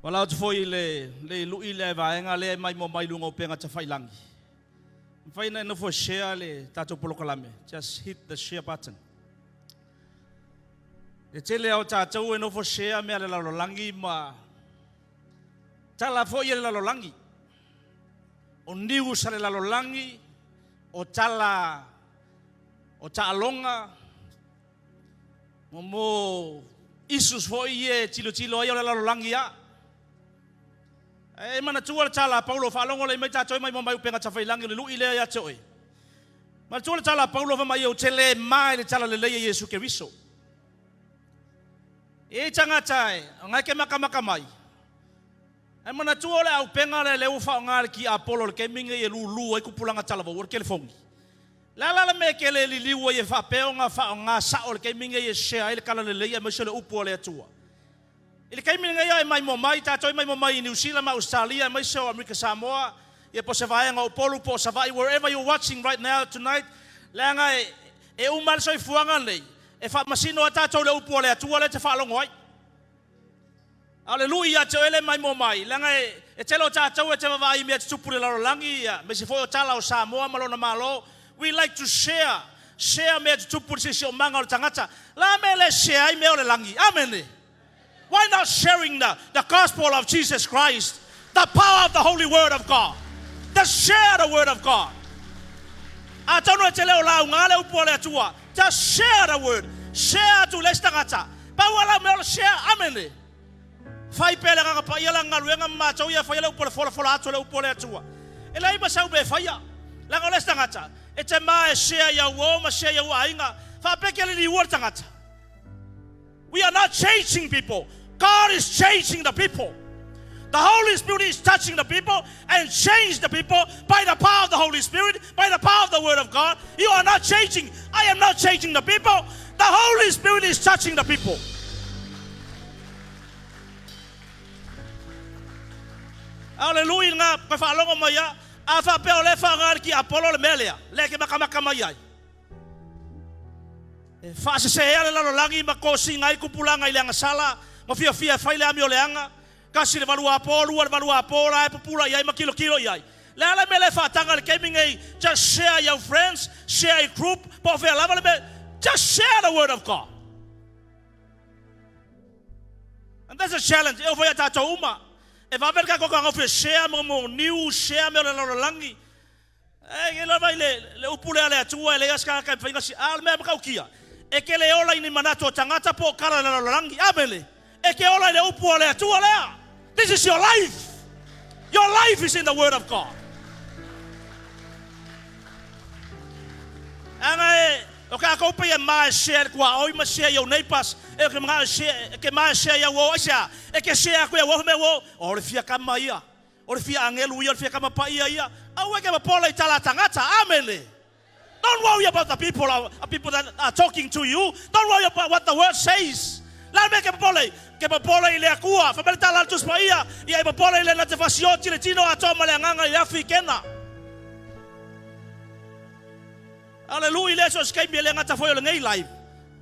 Valaau atu foi i le le lui lea vaega lea e maimoa mai luga o upega tafailagi. Mafai ona e nofo e share le tatou polokalame. Just hit the share button. E tele lava o tatou e nofo share mea a le lalolagi ma tala foi a le lalolagi. O news a le lalolagi, o tala o taaloga, mo issues foi ia e tilotilo ai o le lalolagi lava. E manatua le tala a Paulo, faalogo lelei mai tatou e maimoa mai upega tafailagi o le lui lea ia te oe. Manatua le tala a Paulo fai mai ou te le ma i le tala lelei a Iesu Keriso. E i ai tagata e o ke makamaka mai. Ae manatua o le aupega lea lea ua faaaoga e le tiapolo i le taimi lenei e lulu ai tupulaga talavou o le telefoni. O le a la le mea e te le liliu ai e faapea ona faaaoga sao le taimi lenei e share ai le tala lelei aemaise o le upu a le Atua? I le taimi lenei a e maimoa mai, tatou e maimoa mai i Niu Sila ma Ausetalia aemaise o Amerika Samoa, ia po o se vaega o Upolu po o Savaii, wherever you're watching right now tonight, leaga e uma lava le soifuaga lenei, e faamasino lava tatou i le upu a le Atua lea e te faalogo ai. A o le lui ia te oe le maimoa mai, leaga e tele o tatou e te vaavaai i mea tutupu i le lalolagi, aemaise foi o tala o Samoa ma lona Malo. We like to share, share mea tutupu i le siosiomaga o le tagata. La mea le share ai mea o le lagi. Amen. Why not sharing the gospel of Jesus Christ, the power of the holy word of God? Just share the word of God. Atonu e te leo lauga le upu o le Atua. Just share the word. Share atu le isi tagata. Pau ala mea o le share. Amen. Fai pea le agaga paia la galuega ma matou ia faia le upu o le folafola atu o le upu o le Atua. E leai ma sau mea e faia. Leaga o le isi tagata, e te ma e share i au uo ma share i au aiga. Faapea ke le liua le tagata. We are not chasing people. God is chasing the people. The Holy Spirit is touching the people and change the people by the power of the Holy Spirit, by the power of the Word of God. You are not changing. I am not changing the people. The Holy Spirit is touching the people. A o le lui lena ka faalogo mai a, a faapea o le faaaoga le tiapolo le mea lea, lea ke makamaka mai ai. E faasesea le lalolagi ma kosiga ai tupulaga i le agasala ma fiafia e fai le amioleaga, tasi le valuapo, lua le valuapo, la e pupula i ai ma kilokilo i ai. Le a le mea le faataga i le taimi nei, just share your friends, share your group, po o fea lava le mea, just share the word of God. And that's a challenge. E oo foi ia tatou uma. E vave le tatou fetagofi e share mo news, share mea o le lalolagi. E lava i le upu lea a le Atua, e leai lava se tagata e mafai ona a o le mea matautia, e te le ola i ni manatu o tagata po o tala o le lalolagi. Amene. E te ola i le upu a le Atua lea. This is your life. Your life is in the word of God. Aga e, o tatou pei e ma e share le tuaoi ma share i ou neighbors, e o ke manao e share, e ke ma e share i au o, aisea, e ke share atu i au o, mea o, o le fia kama ia. O le fia agelu ia, o le fia kama paia ia. Aua e ke popola i tala a tagata. Amene. Don't worry about the people, people that are talking to you. Don't worry about what the world says. La mea ke popola i, ke popola i le Atua. Fai mai le tala a le Tusi Paia, ia e popola i le na te fasioti le tino atoa ma le agaga i le afi i kena. A o le lui lea so o se taimi e le gata foi o lenei live.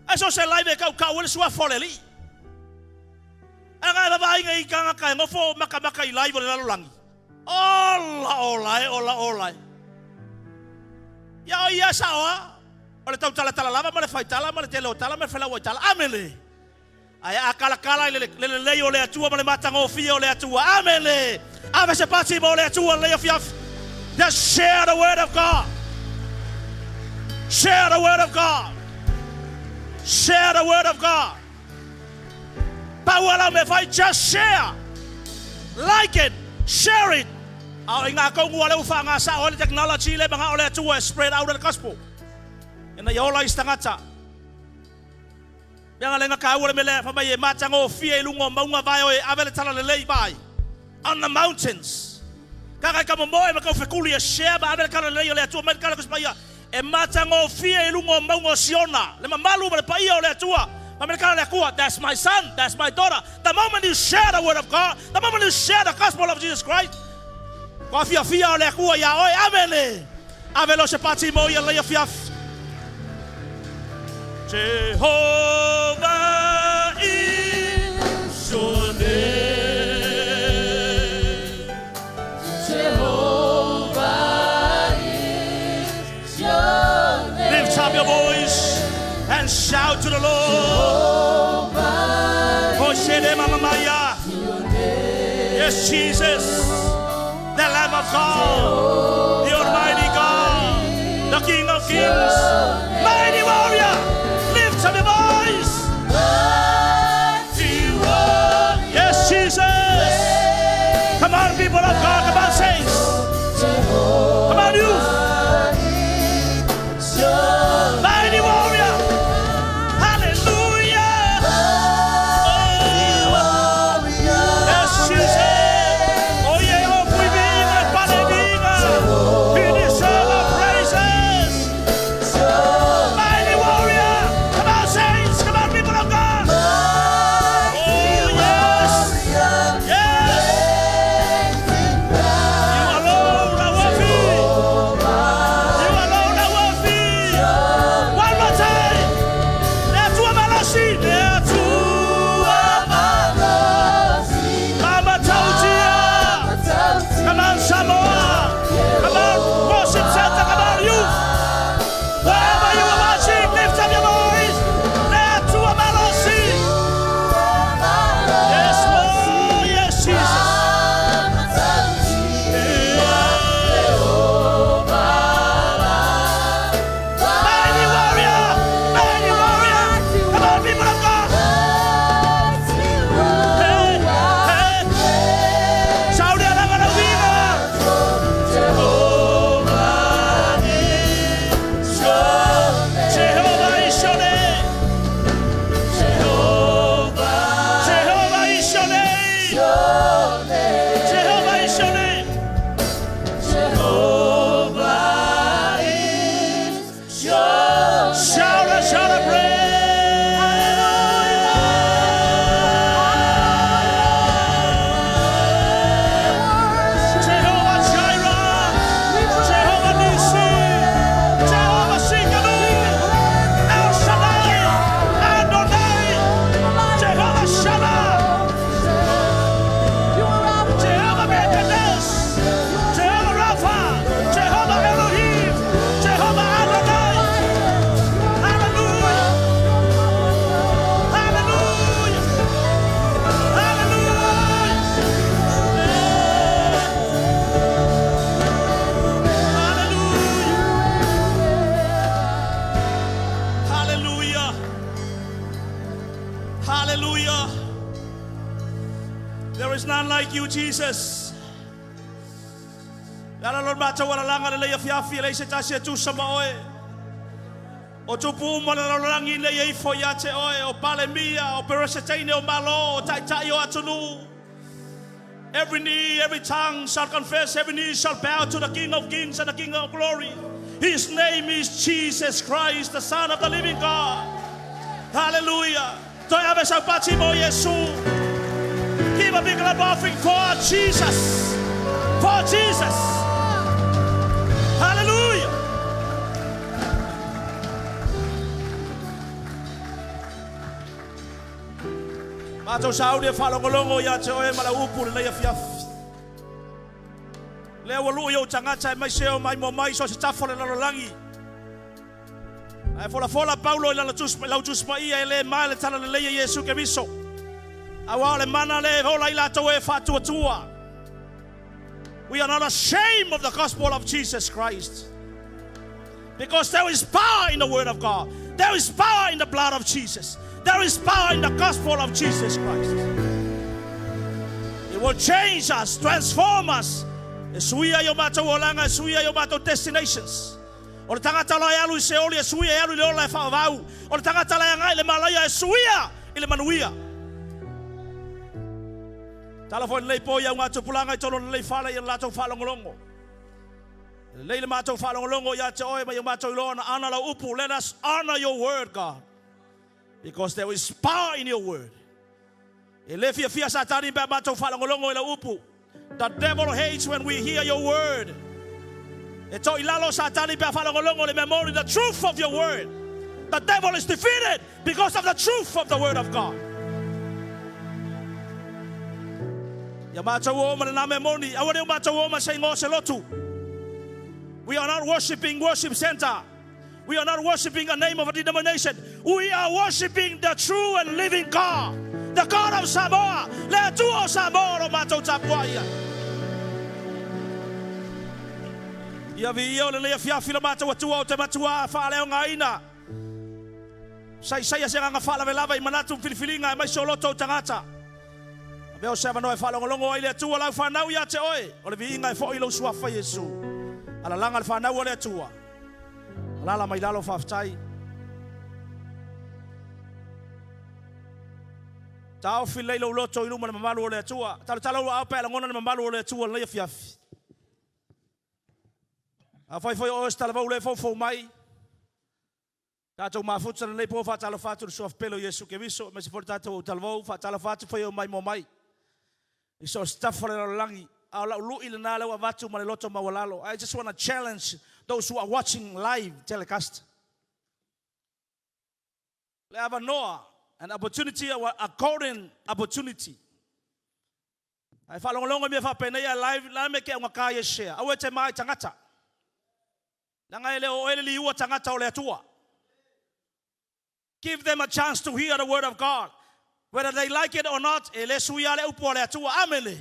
Ae so o se live e kaukau ai le suafa o le Alii. Aga e vavaaiga i tagata e nofo makamaka i live o le lalolagi. Ola ola e, ola ola e. Ia o ia sao a, o le tautalatala lava ma le faitala ma le tele o tala ma le felauai tala. Amene. Ae a kalakala i le lelei o le Atua ma le matagofie o le Atua. Amene. Ave se pati mo le Atua lelei afiafi. Just share the word of God. Share the word of God. Share the word of God. Pau a lau mea fai, just share. Like it. Share it. A o i ngā kaungu a le ua whaangasa o le technology le manga o le Atua e spread out le gospel. Ina ia ola i se tagata. Mea lenga kaua le mele fa mai e matagofie i luga o mauga vae o e ave le tala lelei vai. On the mountains. Ka kai ka momoe ma kau fekuli e share ma ave le tala lelei o le Atua mai le tala paia. E matagofie i luga o mauga o Siona. Le mamalu ma le paia o le Atua. Ma me le tala le Atua. That's my son. That's my daughter. The moment you share the word of God, the moment you share the gospel of Jesus Christ, ko afiafia o le Atua ia oe. Amene. Ave lo se pati mo ia lei afiafi. Jehovah is your name. And shout to the Lord. Oh, Yes, Jesus, the Lamb of God, the Almighty God, the King of Kings, mighty warrior, lift up your voice. Yes, Jesus. Come on, people of God, come on, saints. Come on, youth. Mighty warrior. Hallelujah. Oh, yes, Jesus. Oh, yeah, oh, He deserves our praises. Mighty warrior. Come on, saints. Come on, people of God. Oh, yes. Yes. You alone are worthy. You alone are worthy. One more time. Le Atua malosi. Le Atua Mamatautia. Come on, Samoa. Come on, worship center. Come on, youth. Wherever you are watching, lift up your voice. Le Atua malosi. Yes, Lord. Yes, Jesus. Yeah. Mighty warrior. Mighty warrior. Come on, people of God. Hey, hey. Shout it out, viva. Jehovah is your name. Jehovah is your name. Jehovah is your name. Jehovah is your Shout a shout a praise. Jehovah Jireh, Jehovah Nissi, Jehovah Tsidkenu, El Shaddai, Adonai, Jehovah Shammah, Jehovah Mekadesh, Jehovah Rapha, Jehovah Elohim, Jehovah Adonai. Hallelujah. Hallelujah. Hallelujah. Hallelujah. Hallelujah. Hallelujah. There is none like you, Jesus. Le ala lo matou alalaga lenei afiafi e leai se tasi e tusa ma oe. O tupu uma o le lalolagi ina ia ifo ia te oe, o Palemia, o Peresetene o Malo, o Taitai o atunuu. Every knee, every tongue shall confess, every knee shall bow to the King of Kings and the King of Glory. His name is Jesus Christ, the Son of the living God. Hallelujah. Toe ave sau pati mo Iesu. Give a big clap offering for Jesus. For Jesus. Hallelujah. Matou sauni e faalogologo ia te oe ma lau upu lenei afiafi. Lea ua lui ou tagata aemaise o maimoa mai so o se tafa o le lalolagi. Ae folafola Paulo i lana tusi, lau Tusi Paia e le ma le tala lelei e Iesu Keriso. Auā o le mana lea e ola ai latou e faatuatua. We are not ashamed of the gospel of Jesus Christ. Because there is power in the word of God. There is power in the blood of Jesus. There is power in the gospel of Jesus Christ. It will change us, transform us. E suia i o matou olaga, e suia i o matou destinations. O le tagata la e alu i Seoli e suia e alu i le ola e faavavau. O le tagata la e agai i le malaia e suia i le manuia. Tala foi lenei po i au gatupulaga i totonu o lenei fale i le latou faalogologo. E lelei le matou faalogologo ia te oe ma i o matou iloa ona ana lau upu. Let us honor your word, God. Because there is power in your word. E le fiafia Satani pe a matou faalogologo i lau upu. The devil hates when we hear your word. E toilalo Satani pe a faalogologo le memory, the truth of your word. The devil is defeated because of the truth of the word of God. Ia matou o ma lena mea moni, aua ne o matou o ma se igoa o se lotu. We are not worshiping worship center. We are not worshiping a name of a denomination. We are worshiping the true and living God, the God of Samoa, le Atua o Samoa o lo matou tapuai ai. Ia viia o lenei afiafi lo matou Atua o te matuā faaleogaina. Saisaia se agaga faalavelave i manatu ma filifiliga aemaise o loto o tagata. Avea o se avanoa e faalogologo ai le Atua lau fanau ia te oe, o le viiga e foi i lou Suafa Iesu. Alalaga le fanau a le Atua. Alala mai lalo faafetai. Taofi lelei lou loto i luma le mamalu o le Atua. Talotalo ua ao pe a lagona le mamalu o le Atua lenei afiafi. Afai foi o oe o se talavou le foufou mai, tatou mafuta lenei po faatalofa atu i le Suafa pele o Iesu Keriso, aemaise foi le tatou au talavou, faatalofa atu foi e o maimoa mai i so o se tafa o le lalolagi. A o lau lui lena lea ua avatu ma le loto maualalo. I just want to challenge those who are watching live telecast. Le avanoa, an opportunity, a golden opportunity. Ae faalogologo i mea faapenei a live, la me ke augata ia share. Aua e te ma i tagata. Leaga e le o oe le liua tagata o le Atua. Give them a chance to hear the word of God. Whether they like it or not, e le suia le upu a le Atua. Amene.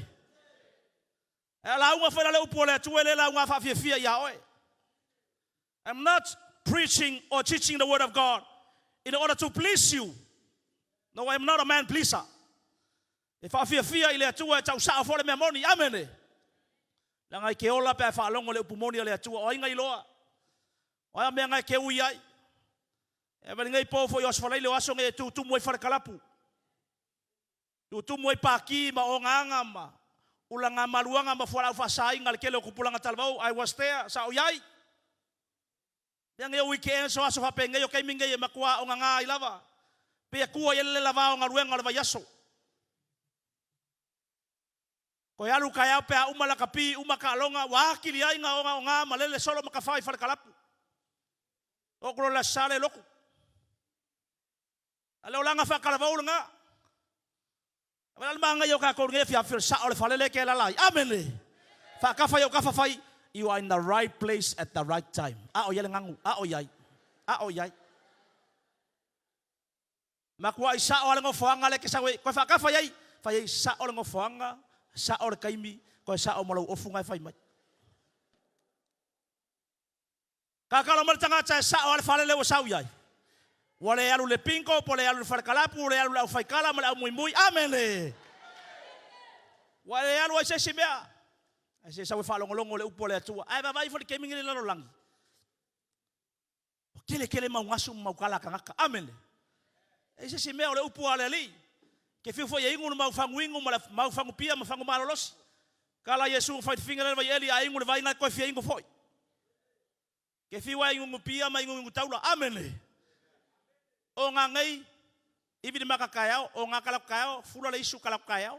E lauga foi la le upu a le Atua e le lauga faafiafia ia oe. I'm not preaching or teaching the word of God in order to please you. No, I'm not a man pleaser. E faafiafia i le Atua e tau sao foi le mea moni. Amene. Leaga i ke ola pe a faalogo le upu moni a le Atua. O ai ngai loa. O ai a mea ngai ke ui ai. E vali nei po foi o aso falaile o aso nei e tutumu ai fale kalapu. Tutumu ai paki ma ogaaga ma ulaga maluaga ma fualaau faasaina le tele o tupulaga talavou. I was there, sa o i ai. Mea nei o weekends o aso faapenei o taimi nei e matua ogaga ai lava. Pei e tua i ai le lava o galuega o le vaiaso. Toe alu taeao pe a uma lakapi, uma taaloga, ua atili ai na ogaoga ma lele solo ma tafā i fale kalapu. Oo atu loa i le Aso Sa le lotu. A o le olaga faatalavou lena. A o le a le manaia o tatou i lenei afiafi, o le sao o le fale lea e te alaala ai. Amene! Faatafa i ou tafa fai, You are in the right place at the right time. A o i ai le ganu? A o i ai? A o i ai? Matuai sao lava le nofoaga lea e te sau ai. Toe faatafa i ai, fai ai, sao le nofoaga, sao le taimi, toe sao ma lou ofu na e fai mai. Tatalo mai le tagata e sao lava le fale lea ua sau i ai. Ua le alu i le bingo, po le alu i le fale kalapu, ua le alu i le aufaikala ma le aumuimui. Amene! Ua le alu ai se isi mea. Ae se sau e faalogologo i le upu a le Atua. Ae vaavaai ifo i le taimi lenei i le lalolagi. Ua tele tele mau gasu ma mau tala a tagata. Amene. E i se isi mea o le upu a le Alii. Ke fiu foi e inu le mau fagu inu ma le mau fagu pia ma fagu malolosi. Tala Iesu na fai le finga lea le vai eli a inu le vai na e toe fia inu foi. Ke fiu a inuinu pia ma inuinu taula. Amene. O ngā nei, ivi le maka taeao, o ngā kala taeao, fula le isu kala taeao.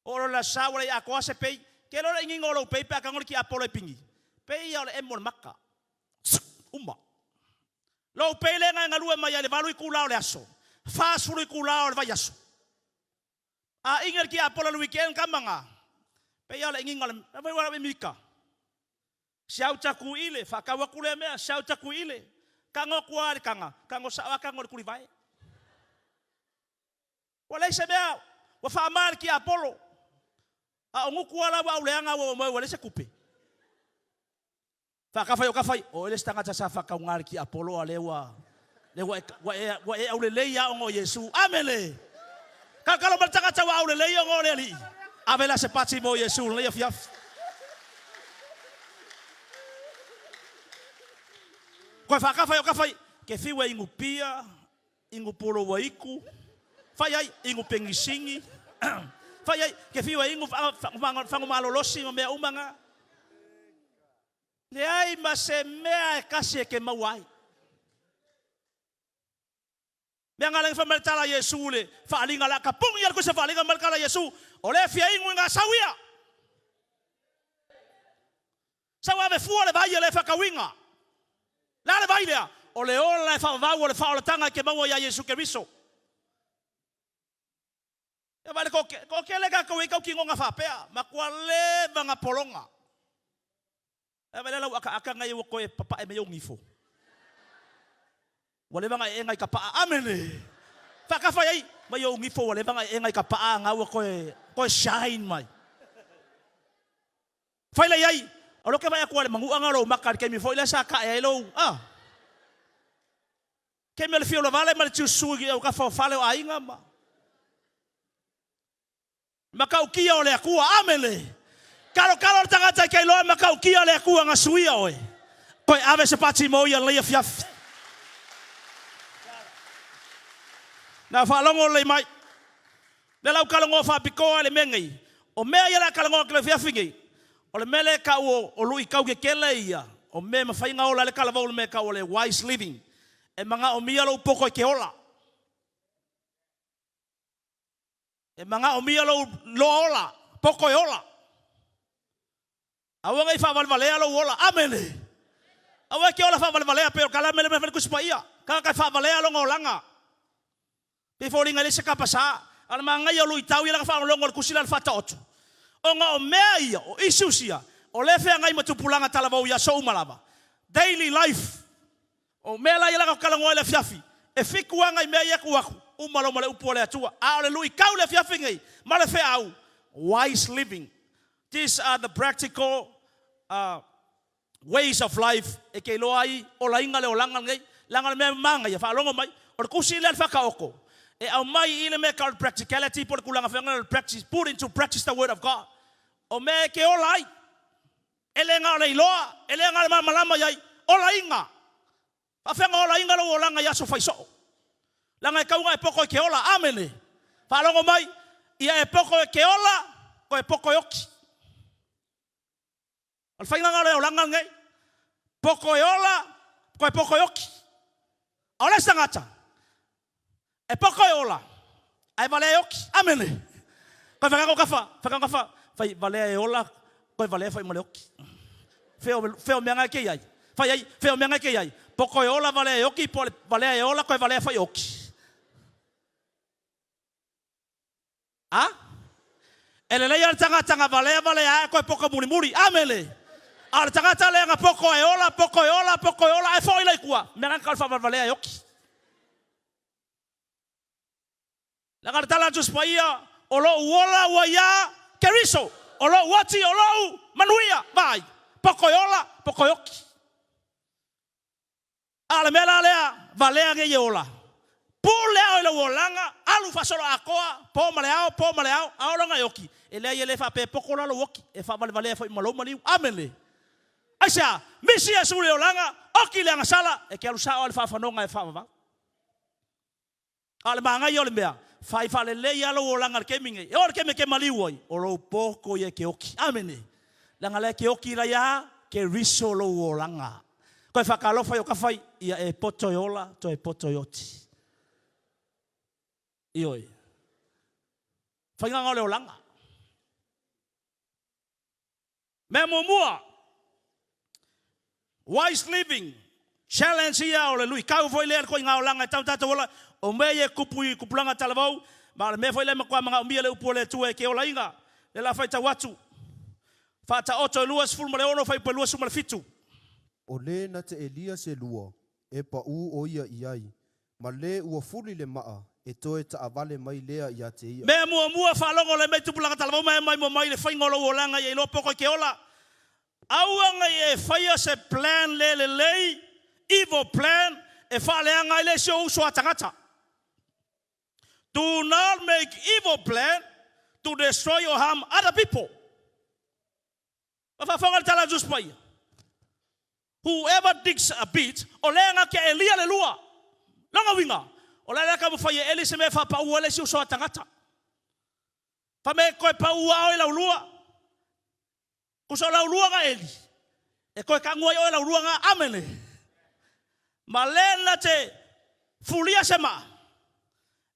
O lo la sa ua le atoa se pei. Ke loa le iniga o lou pei pe a tago le tiapolo e pigi. Pei ia o le emo o le maka. Uma. Lou pei lena e galue mai ai le 8 itula o le aso, 40 itula o le vaiaso. A igi le tiapolo i le weekend kama nga. Pei ia o le iniga o le, vai ua lau mika. Siau taku ile, whakau aku lea mea, siau taku ile. Kago atu a le kanga, kago sao a kago le tulivae. Ua leai se mea ua faama i le tiapolo, a o gutu lava la ua auleaga ua omai ua leai se tupe. Faatafa i o kafa i, o oe le isi tagata sa faatauga i le tiapolo a lea ua, lea ua e, ua e, ua e aulelei lava ona o Iesu. Amene! Kalokalo mai le tagata ua aulelei ona o le Alii. Ave la se pati mo Iesu i lenei afiafi. Koe faatafa i o kafa i, ke fiu e inu pia, Inu polo ua iku, fai ai, inu pegisini, fai ai, ke fiu e inu fagu malolosi ma mea uma na. Leai ma se mea e kasi e ke maua ai. Mea nga lenga fai mai le tala a Iesu le faaaliga la ka pungi ala koe se faaaliga mai le tala a Iesu, o lea fia inu i nga sau ia. Sau ave fua le vai a le faakauiga. Le a le vai lea? O le ola e faavavau o le faaolataga e ke maua iā Iesu Keriso. Ia vaai le toatele tatou e i ai tau tinoga faapea, matua leva na pologa. Ae vaai la lau akaaka ngai ua toe papae mai ou gifo. Ua leva na e ega i ka paa. Amene! Faakafa i ai, mai ou gifo ua leva na e ega i ka paa nga ua toe, toe shine mai. Fai la i ai, o lea ou te vaai atu lava i le manu'a na o lou maka i le taimi foi lea sa tae ai lou, a. Taimi o le fia ola vale ma le tiususu i autafa o fale o aiga ma. Matautia o le Atua. Amene! Talotalo le tagata e te iloa e matautia le Atua na suia oe. Toe ave se pati mo ia lenei afiafi. Na faalogo lelei mai. Lea la ua talanoa faapitoa i le mea nei. O mea ia o le a talanoa atu i le afiafi nei, o le mea lea e tau o luitau tetele ia, o mea e mafai ona ola ai le talavou i le mea e tau o le wise living. E manaomia lou poto e te ola. E manaomia lou loa ola, poto e ola. Aua ne i faavalevalea lou ola. Amene. Aua e te ola faavalevalea pei o le tala mele mea fai le Tusi Paia. Tagata e faavalea lona olaga. Pei foliga e leai se kapasa. A o le manaia o luitau ia la na faalogologo i le tusi lea a le Faataoto. Ona o mea ia, o issues ia, o lea e feagai ma tupulaga talavou i aso uma lava. Daily life. O mea la ia laka talanoa i le afiafi, e fitu aga i mea ia e tuu atu, uma loa ma le upu a le Atua. A o le luitau i le afiafi nei, ma le feau, wise living. These are the practical ways of life e te iloa ai olaina le olaga lenei. Leaga o le mea manaia, faalogo mai, o le tusi lea a le Faataoto, e aumai i le mea e tau o le practicality po o le tulaga foi lea o le practice, put into practice the word of God. O mea e te ola ai. E le na o le iloa, e le na o le malamalama i ai, olaina! Faafefea ona olaina lou olaga i aso fai soo? Leaga e tau ina e poto i ke ola. Amene! Faalogo mai, ia e poto e ke ola, toe poto e oti. O le faiga lena o le olaga lenei. Poto e ola, toe poto e oti. A o le isi tagata, e poto e ola, ae valea e oti. Amene! Koe whakako kafa, whakako kafa, whai valea e ola, koe valea whai ma le oki. Whea o, whea o mea ngai kei ai. Whai ai, whea o mea ngai kei ai. Poko e ola valea e oki, po le valea e ola, koe valea whai oki. A? E lelei a le tagata na valea valea ae koe poko mulimuli. Amene! A o le tagata lea na poko e ola, poko e ola, poko e ola, ae foi la i tua, mea na ka o le faavalevalea e oki. Leaga le tala a Tusi Paia, O lou ola ua iā Keriso, o lou oti o lou manuia. Vaai, poko e ola, poko e oki. A o le mea la lea, valea nei e ola. Pule ao i lou olaga, alu faasolo atoa, po ma le ao, po ma le ao, a ola ona e oki. E leai e le faapea e poto la lou oki, e faavalevalea foi ma lou maliu. Amene! Aisea? Misi Iesu i le olaga, oki le agasala, e te alu sao lava i le faafanoga e faavavau. A o le manaia o le mea, fai faalelei lava lou olaga i le taimi nei. E oo i le taimi e te maliu ai, o lou poto ia e te oki. Amene. Leaga lea e te oki lai a Keriso lou olaga. Koe whakaalofa i o kawhai, ia e poto e ola, toe poto e oti. Ioe. Whainganga o le olaga. Mea muamua, Wise Living Challenge ia o le luitau foi lea le koiga olaga e tau tatou ola, o mea ia e kupu i kupulaga talavou, ma o le mea foi lea e matua manaomia le upu a le Atua e ke olaina, lea la faitau atu, Faataoto e 26 fuaiupu e 27. O le na te elia se lua, e paʻū ʻo ia i ai, ma le ua fuli le maʻa, e toe taʻawale mai lea iā te ia. Mea muamua, faalogo le mea i tupulaga talavou ma e mai mua mai le faiga o lou olaga ia iloa poko i ke ola. Aua nei e faia se plan le lelei, evil plan, e faaleaga ai le isi ou uso a tagata. Do not make evil plan to destroy or harm other people. Ua faafofoga le tala a Jesús Paia. Whoever digs a pit, o lea na te elia le lua. Lona uiga, o le a lea taumafai e eli se mea e faapaua ai le isi uso a tagata. Fai mai e toe paua oe i lau lua. Tusa o lau lua na eli, e toe tanu ai oe i lau lua na. Amene. Ma le na te fulia se maa,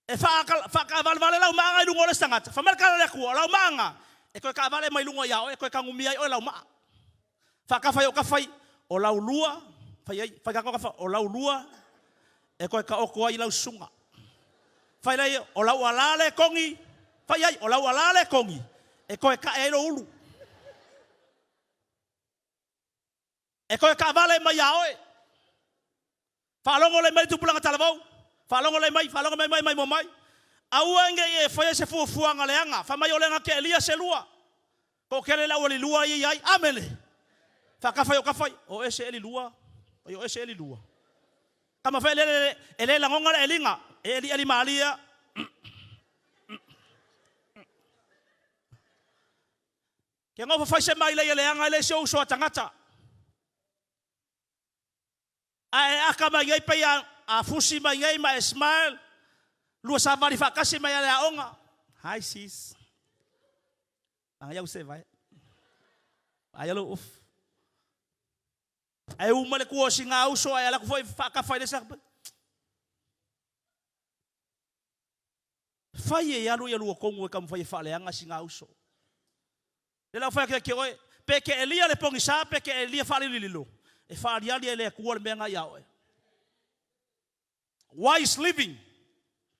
E faakaavalevale lau maaga i luga o le isi tagata. Fai mai le tala a le Atua, o lau maaga e toe kaavale mai luga ia oe, e toe tanumia ai oe lau maa. Faatafa i ou tafa i, o lau lua, fai ai, fai tatou tafa, o lau lua e toe taoto ai lau susuga. Fai lai, o lau alā le togi, fai ai, o lau alā le togi e toe tae ai lou ulu. E toe taavale mai ia oe. Faalogo lelei mai le tupulaga talavou. Faalogo lelei mai, faalogo mai mai maimoa mai. Aua ne i e faia se fuafuaga leaga, fai mai o le na te elia se lua. Toatele le aualii lua ia e i ai. Amene. Faatafa i ou tafa, o ese eli lua, oi o ese eli lua. Tama fai lele e le lagona le eliga, e elieli malie lava. Ke nofo fai se mailei e leaga ai le isi ou uso a tagata. Ae e aka mai nei pei a, a fusi mai nei ma e smile, lua savali faatasi mai a le aoga. Hi sis. Manaia au se vae. Aia lou ofu. Ae u mai le tua o sina uso ae alu atu foi faatafa i le isi. Fai e alu ia lua tonu e taumafai e faaleaga sina uso. Lea la ua fai atu ia te oe, pe te elia le pogisa pe te elia faalilolilo, e faaliali e le Atua le mea lena ia oe. Wise living,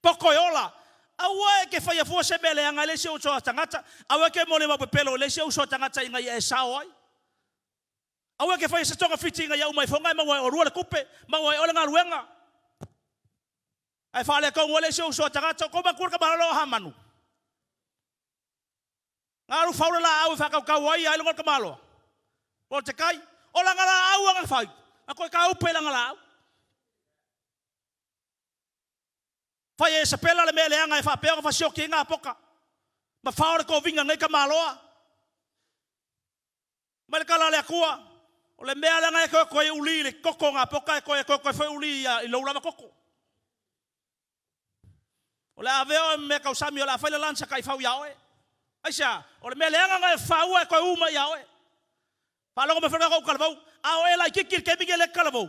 poto e ola. Aua e te faia fua se mea leaga i le isi uso a tagata, aua e te molimau pepelo i le isi uso a tagata ina ia e sao ai. Aua e te faia se togafiti ina ia uma ifo e maua e olua le tupe, maua e oe le galuega. Ae faaletonu ai le isi uso a tagata, o kou matua le tama lalo o Hamanu. Na alu fau le laau e faatautau ai ailoga o le tamaloa. Po o te kai, o lana laau a na fai, na toe taupe i lana laau. Fai e Isapela le mea leaga e faapea ona fasioti ai Napoka, ma fao le toviga nei tamaloa. Mai le tala a le Atua, o le mea lea e toe toe uli i le toto o Napoka e toe toe toe foi uli i lou lava toto. O le a avea oe ma mea tausami, o le a fai le lansa taifau iā oe. Aisea? O le mea leaga na e faua e toe u mai iā oe. Faalogo mai foi le tatou talavou, a o e laitiiti i le taimi lenei lea e te talavou,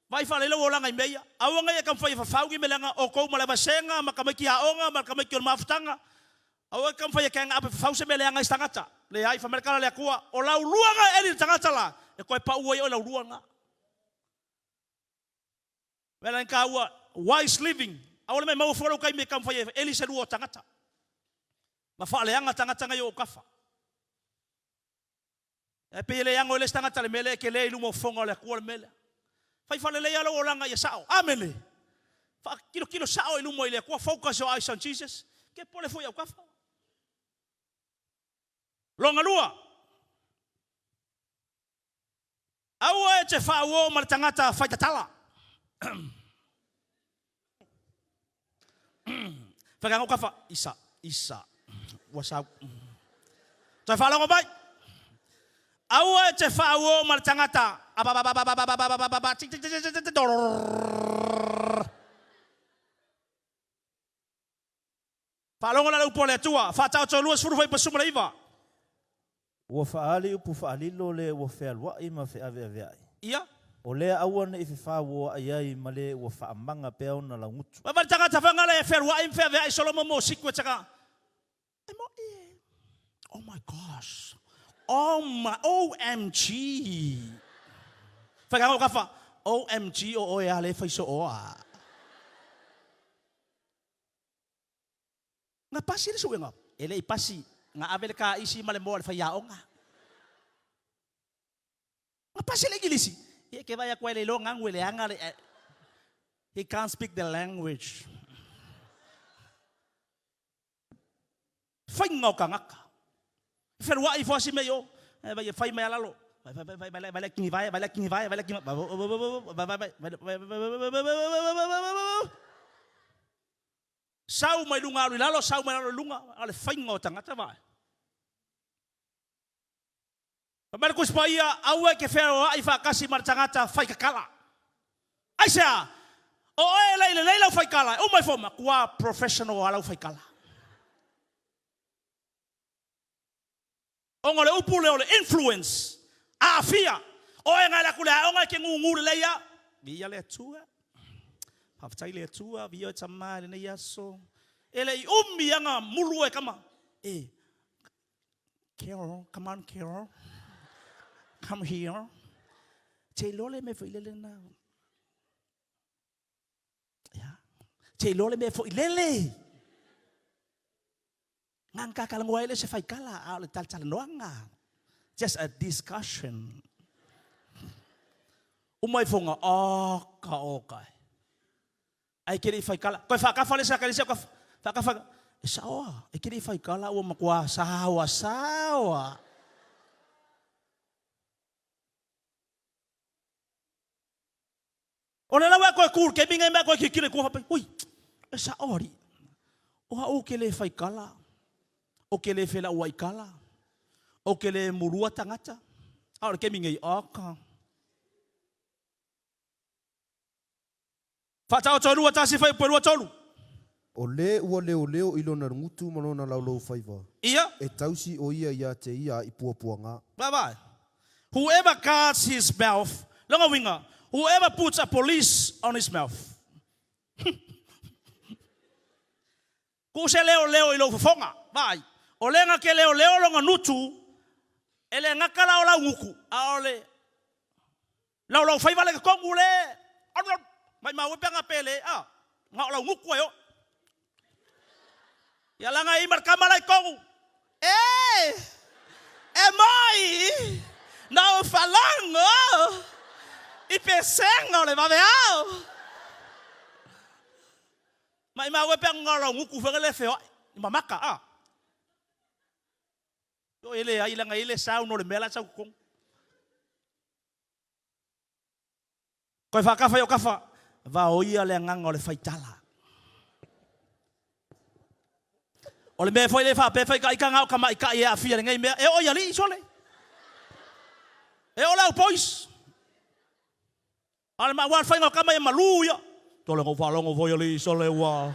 vaai faalelei lou olaga i mea ia. Aua ne i e taumafai e fafau ni mea leaga outou ma le vasega ma tamaiti aoga ma tamaiti o le mafutaga. Aua e te taumafai e gang up e fafau se mea leaga i se tagata. Leai, fai mai le tala a le Atua, o lau lua na e eli i le tagata la, e toe pau ai oe i lau lua lena. Mea la taua, wise living, aua le maimau fua lou taimi e taumafai e eli se lua o tagata ma faaleaga tagata na i ou kafa. E pei e le ano i le isi tagata le mea lea e tele i luma o fofoga o le Atua le mea lea. Fai faalelei lava lou olaga ia sao. Amene! Faatilotilo sao i luma i le Atua, focus your eyes on Jesus, ke pole fua i au kafa. Longa lua, Aua e te faauo ma le tagata faitatala. Whakaanga o kafa, isa, isa, ua sau. Toe faalogo mai. Aua e te faauo ma le tagata Faalogo la le upu a le Atua, faataoto 29. Ua faaali upu faalilo le ua fealuai ma feaveaveai. Ia. O lea aua ne i fefauoaʻi ai ma le ua faamaga pea ona laugutu. Vaai le tagata fagale e fealuai ma feaveai solo mo secrets aka. E moʻi e. Oh my gosh. Oh my OMG. Fai ka kafa. OMG o oe a le fai so oa. Na pasi le suega? E le i pasi. Na ave le kaisi ma le moa i le faiaoga. Na pasi le Igilisi? Ia ke vaai atu ai le iloa ganu e leaga le He can't speak the language. Faiga o tagata. Feluai ifo asi mea i o. E vai e fai mai a lalo. Vai vai vai vai vai vai kini vai vai kini vai vai kini vai vai vai vai Sau mai luga alu i lalo, sau mai lalo i luga, a o le faiga o tagata vae. Fai mai le Tusi Paia, Aua e te feaoai faatasi ma le tagata faikakala. Aisea? O oe e lei lelei lau faikala, e uma ifo, matua professional lava lau faikala. Ona o le upu lea o le influence, aafia. O oe na ele atu i le aoga e te gugu lelei lava. Viia le Atua. Faafetai i le Atua, viia oe tama i lenei aso. E le i umi ana mulu e kama. E, Carol, come on Carol, come here. Te iloa le mea foi lele na. Ia. Te iloa le mea foi lele. Ngang kakalagoa ai le se faikala, a o le talatalanoaga. Just a discussion. Uma ifoga, oka oka e. Ae ke le i faikala. Koe faakafa le sa ekalesia ka faakafa. E sao a, e ke le i faikala ua matua saoa saoa. O le la ua e toe tu i le taimi lenei ma e toe tilotilo i tua faapea, ui, e sao alii, o au ou te le faikala, ou te le felauai tala, ou te le mulua tagata, a o le taimi nei, oka. Faataoto e 2, 1, fuaiupu e 2, 3. O le ua leoleo i lona gutu ma lona laulaufaiva. Ia. E tausi o ia ia te ia i puapuaga. Vaavaai. Whoever guards his mouth, lona uiga, whoever puts a police on his mouth. Tuu se leoleo i lou fofoga. Vaai, o le na te leoleo lona nutu, e le gata la o lau gutu, a o le laulaufaiva le totonu le maimau ai pe ana pele, a, na o lau gutu e o. Ia laga e i ma le tama la i totonu, E! E moi! Na ou falogo i pesega o le vaveao. Maimau e pe ana lau gutu foi le feoai i mamaka a. Yo e leai leaga e i le sound o le mea la e sau i totonu. Koe faakafa i o kafa, vaoia le agaga o le faitala. O le mea foi lea faapea fai ita na o tamaitai e aafia i lenei mea, e oo i alii sole. E oo le au boys. A o le aua le faiga o tama ia malu ia. Tole na ou faalogo foi alii sole ua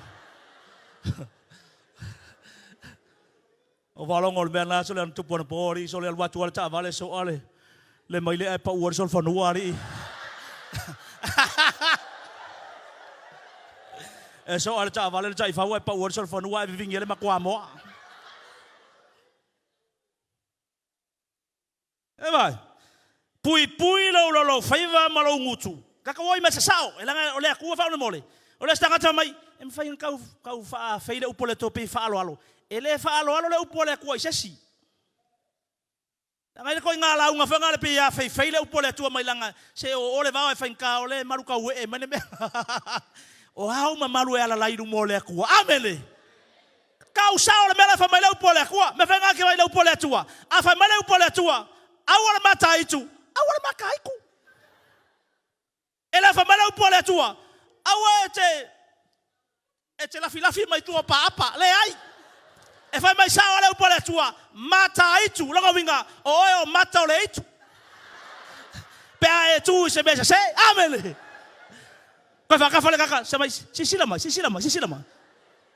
Ou faalogo o le mea na sole ana tupu anapo alii sole alu atu a le taavale soa le le maile ae pau ai le solofanua alii. E soa le taavale le taifau ae pau ai le solofanua ae vivini ai le makuamoa. E vai. Puipui lou loloufaiva ma lou gutu. Tatou o i mea sasao, e leaga o le Atua faamolemole. O le isi tagata mai, e mafai ona tau, tau faafei le upu a le Atua pei faaaloalo. E le faaaloalo le upu a le Atua i se isi. Leaga e i ai le ituaiga lauga foi lena pei e afeifei le upu a le Atua mai leaga se o o le vao e faigata o lea e malu tauee mai le mea. O ao mamalu e alalai i luma o le Atua. Amene! Tau sao le mea la e fai mai le upu a le Atua. Mea fai gake mai le upu a le Atua. A fai mai le upu a le Atua, aua le mataitu, aua le mataitu. E le fai mai le upu a le Atua, aua e te e te lafilafi mai tua o paapa. Leai. E fai mai sao le upu a le Atua, mataitu. Lona uiga, o oe o mata o le itu. Pe a e tu i se mea sese. Amene. Koe whakafa le kaka, sa mai, sisila mai, sisila mai, sisila mai.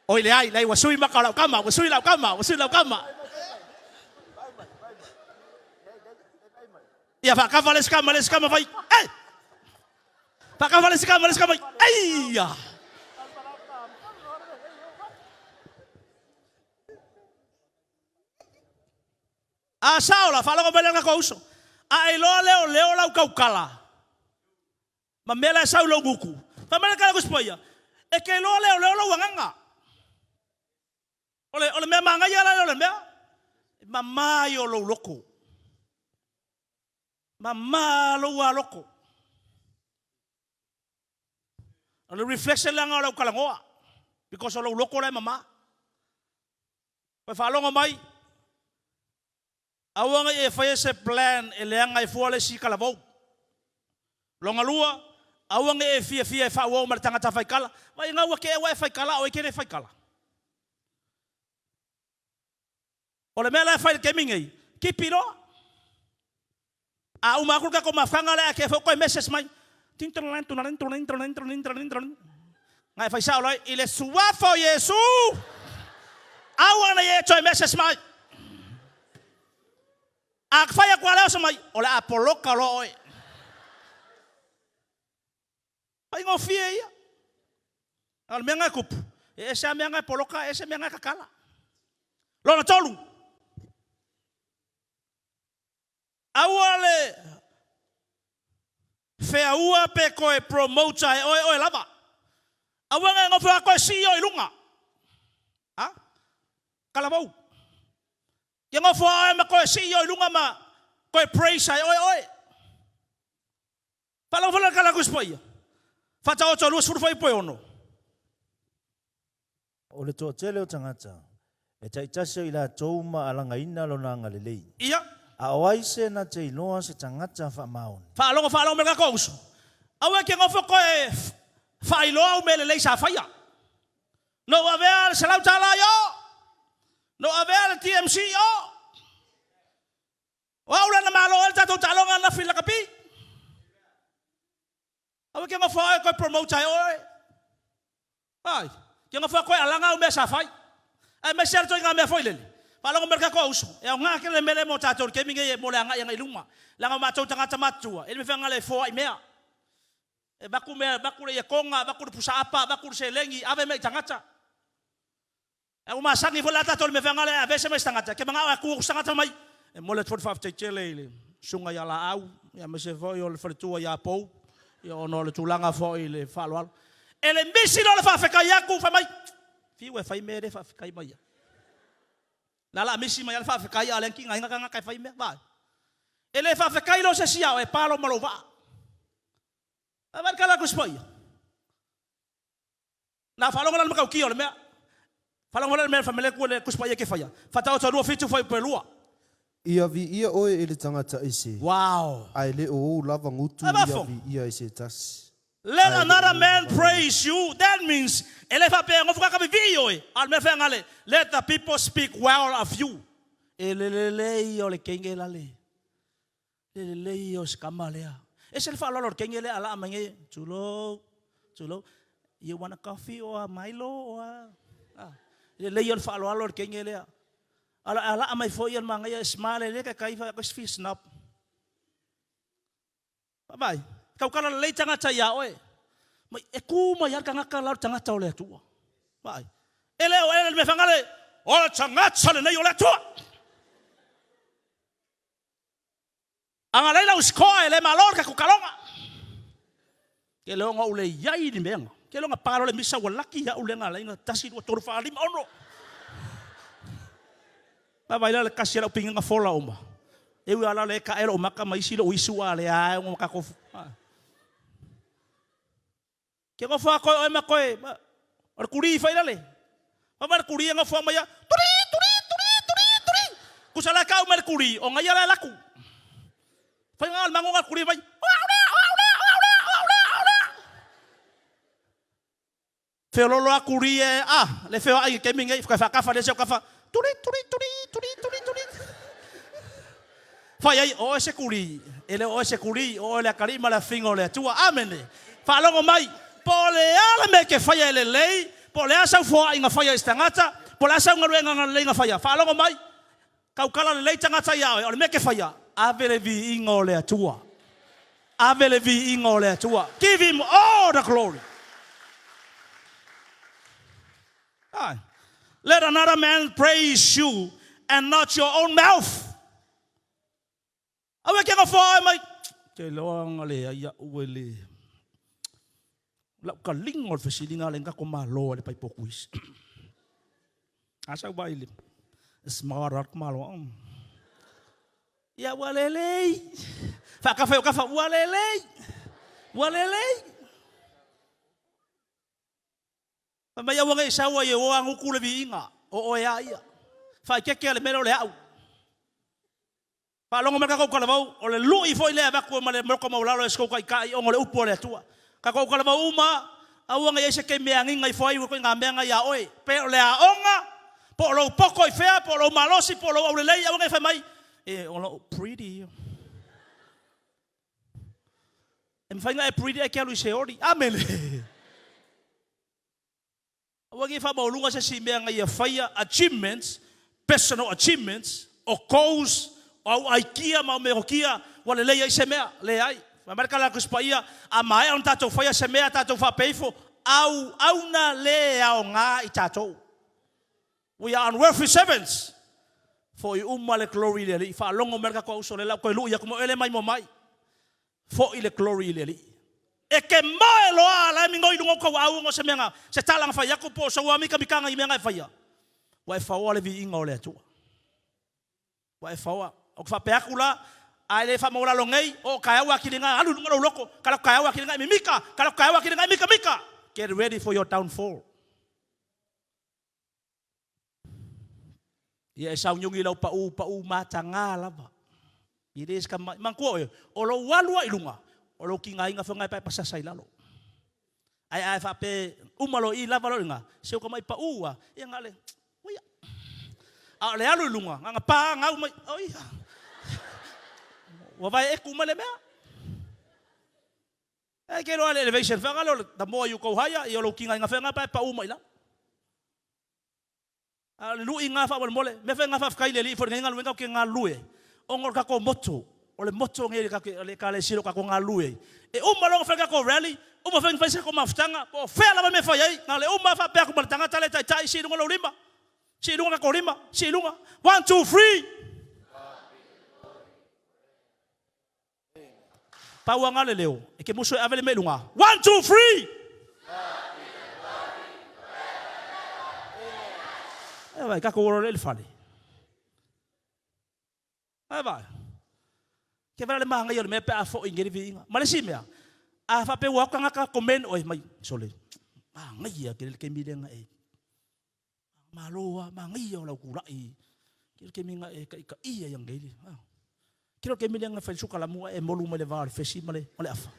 Oi leai, leai ua sui maka o lau kama, ua sui lau kama, ua sui lau kama. Ia whakafa le isi kama, le isi kama fai, ei! Whakafa le isi kama, le isi kama, ei! Ia! A sao la, whaalogo mai le ngako uso. A e loa leo, leo lau kaukala. Ma mea la e sau i lou gutu. Fai mai le tala Tusi Paia, E te iloa leoleo lou agaga. O le, o le mea manaia la lea o le mea, e mama ia o lou loto. Mama lou aloko. O le reflection leaga o lau talanoa, because o lou loto la e mama. Koe faalogo mai, Aua ne i e faia se plan e leaga ai fua le isi talavou. Lona lua, aua ne i e fiafia e faauau ma le tagata faikala. Vaai ina ua tea ua e faikala a o e te le faikala. O le mea la e fai i le taimi nei, tipi loa. A uma atu le tatou mafutaga lea ae tea foi toe message mai, Na e fai sao loa i le Suafa o Iesu, aua ne i e toe message mai. A fai atu lava lea o se mai, o le a poloka loa oe. Faigofie ia. A o le mea lena e tupu, e ese lava mea na e poloka, ese mea na e tatala. Lona tolu, Aua le feaua pe toe promote e oe oe lava. Aua ne nofo a toe sii oe i luga. A? Talavou. Ke nofo a oe ma toe sii oe i luga ma toe praise e oe oe. Faalogo foi la le tala a le Tusi Paia, Faataoto 20 fuaiupu e 6. O le toatele o tagata, e taitasi o i latou ma alagaina lona agalelei. Ia. A o ai se na te iloa se tagata faamaoni? Faalogo, faalogo mai le tatou uso. Aua e te nofo toe faailoa au mea lelei sa faia. Na ou avea le $100 i o. Na ou avea le TMC i o. O au lea na malo ai le tatou taaloga ananafi i le lakapi. Aua e te nofo oe e toe promote ai oe. Ai, te nofo toe alaga au mea sa fai. Aemaise lava le ituaiga mea foi lele, faalogo mai le tatou auso, e aoga tele le mea lea mo tatou i le taimi lenei mo le agai agai i luma. Leaga o matou tagata matutua, e le mafai ona le foai mea. E avatu mea, avatu le ietoga, avatu le pusaapa, avatu le seleni, ave mea i tagata. Ae ua masani foi la tatou i le mea feaga lea e aveese mai se tagata, e te manao e tu atu se tagata fai mai, e momoli atu foi le faafetai tele i le susuga ia Laau, aemaise foi o le faletua ia Pou, ona o le tulaga foi i le faaaloalo. E le misi loa le faafetai atu, fai mai, fiu e fai mea e le faafetai mai ai. O le a la misi mai lava le faafetai a o lea na tigaina tagata e fai mea. Vaai. E le faafetai loa se isi ia oe, e pa loa ma lou vaa. Vaai le tala a le Tusi Paia. Na faalogo la le matautia o le mea. Faalogo la le mea fai mai le Atua i le Tusi Paia e te faia. Faataoto 2 7 fuaiupu e 2. Ia viia oe e le tagata ese, Wow! ae le o ou lava gutu Ai ia bafo. viia e se tasi, Let ae le o another ou man lava praise you, that means e le faapea e nofo kaka vivii oe, a o le mea feagale, let the people speak well of you. E le lelei o le kenge la le. Le lelei o se kama lea. Ese le faaaloalo o le kenge lea a laa mai nei, tulou, tulou, you want a coffee or a Milo or a, ah. Le lelei o le faaaloalo o le kenge lea. A a laa mai foi ia le manaia e smile le kai fa ko se snap. Vaai, taukala lelei tagata iā oe. Mai e ku mai lava le tagata la o le tagata o le Atua. Vaai. E le o ele le mea fagale, o le tagata lenei o le Atua. Agalelei lau score e le malo le tatou taloga. Ke loga ou le iai ni meaga. Ke loga palo le misa ua laki au le galaina 1 2 3 4 5 6. Vaavaai la le kasi a lau pingaga fola uma. E ui lava la le ka e lou maka ma isi lou isu a le ae o tatou. Ke nofo a koe oe ma koe o le kuli fai lale. Vaavaai le kuli e nofo mai a turi turi turi turi turi. Kusa la kau mai le kuli o ngai ala laku. Fai ngā le mango ngā kuli mai. O au lea, o au lea, o au lea, o au lea, o au lea. Feololo a kuli e a le feo ai ke mingai whakawhakafa le se o kafa. Turi turi turi turi turi turi. Fai ai, o oe se kuli, e le o oe se kuli, o oe le akalii ma le afiga o le Atua. Amene. Faalogo mai, po o le a le mea e te faia e lelei, po o le a sau foaiga faia i se tagata, po o le a sau galuega lelei na faia, faalogo mai, tautala lelei tagata iā oe, o le mea e te faia, ave le viiga o le Atua. Ave le viiga o le Atua. Give him all the glory. Ae. Let another man praise you and not your own mouth. Aua e ke nofoa oe mai, Te iloa na leai a'u e le la'u taliga o le fesiliga le na tatou malo ai le paipa o Kuisi. A sau vai le smart atu malo a'u. Ia ua lelei. Faakafa i o kafa, ua lelei. Ua lelei. Fai mai aua ne i sau ai e o agutu le viiga, o oe a ia. Faaeteete a le mea lea o le au. Faalogo mai le tatou talavou, o le lui foi lea e avatu ma le loto maualalo e si tou taitai ona o le upu a le Atua. Tatou talavou uma, aua ne i ai se taimi e agiga ifo ai ituaiga mea na ia oe. Pe o le aoga, po o lou poto i fea, po o lou malosi, po o lou aulelei, aua ne i fai mai, e, o lou pretty ia. E mafai ona e pretty ae te alu i Seoli. Amene. Aua ne i faamaualuga se isi mea na ia faia achievements, personal achievements, o goals, o au aikia ma au metotia ua lelei ai se mea. Leai. Fai mai le tala a le Tusi Paia, a maea ona tatou faia se mea, tatou faapea ifo, auauna le aoga i tatou. We are unworthy servants. Foi uma le glory i le Alii. Faalogo mai le tatou auso lea la ua toe lui atu mai oe le maimoa mai. Foi le glory i le Alii. E te moe loa a la e migoi i luga o tou aau ona o se mea na, se tala na fai atu po o sou amikamikaga i mea na e faia, ua e faoa le viiga o le Atua. Ua e faoa. Ou te faapea atu la, Ae le faamaualalo nei, oo taeao ua atili na alu i luga lou loto, kala taeao ua atili na e mimita, kala taeao ua atili na e mitamita. Get ready for your downfall. Ia e sauniuni i lau pau, pau mataga lava. I le se tama, manatua oe, o lou alu lava i luga, o lou tigaina foi lena e paepasasa i lalo. Ae a e faapea uma loa i i lava loa i ina, se ua tamai pau lava, ia na o le, uia. A o le alu i luga, na ona pa gau mai, oi, ua vaeetu uma le mea. E te iloa le elevation foi lea, the more you go higher, ia o lou tigaina foi lena pe a e pau mai i lalo. A o le lui na faamolemole, mea foi na faafetai i le Alii foi i lenei galuega ou te galulue ai, ona o le tatou moto, o le moto lenei o le Ekalesia o lo o tatou galulue ai. E uma loa ona fai le tatou rally, uma foi ona fai se tatou mafutaga, po o fea lava le mea e fai ai, na o le uma lava faapea atu ma le tagata lea e taitai, sii i luga lou lima, sii i luga tatou lima, sii i luga, one, two, three! Pau lava na o le leo, e te musu e ave le mea i luga, one, two, three! E vai, tatou ola lea i le fale. E vai. Ke vala le manaia o le mea pe a foi nei le viiga. Ma le isi mea, a faapea ua o atu tagata komen oe mai, sole, manaia tele le taimi lea na e Malo a, manaia o lau tulai ke le taimi na e taitaia ai anei le, a. Ke le taimi lea na fai le sukalamu ae e molu mai le va o le fesi ma le, ma le afa.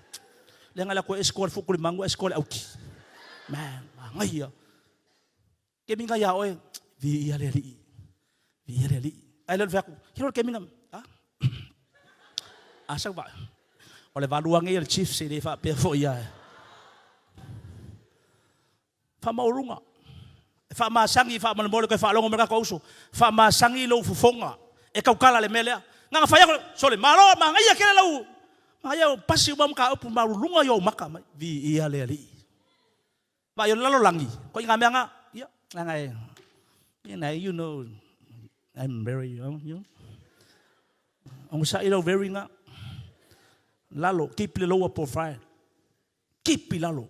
Lea na alu atu ai e score le fuakulimanu ae score le auki. Man, manaia. Taimi na ia oe, viia le Alii, viia le Alii. Ae le o le fai atu, ke le taimi na, a? A sau vaa. O le valua nei o le Chiefs e le faapea foi ia. Faamaualuga. E faamasani faamolemole toe faalogo mai le tatou uso. Faamasani lou fofoga e tautala le mea lea. Na ona fai atu, sole, malo, manaia tele lau, manaia ua pasi uma mataupu maualuluga i ou maka mai. Viia le Alii. Vaai o le lalolagi, ituaiga mea na, ia, leaga e, you know, you know, I'm very, you know. Onosai lau very na. Lalo, keep le lower profile. Keep i lalo.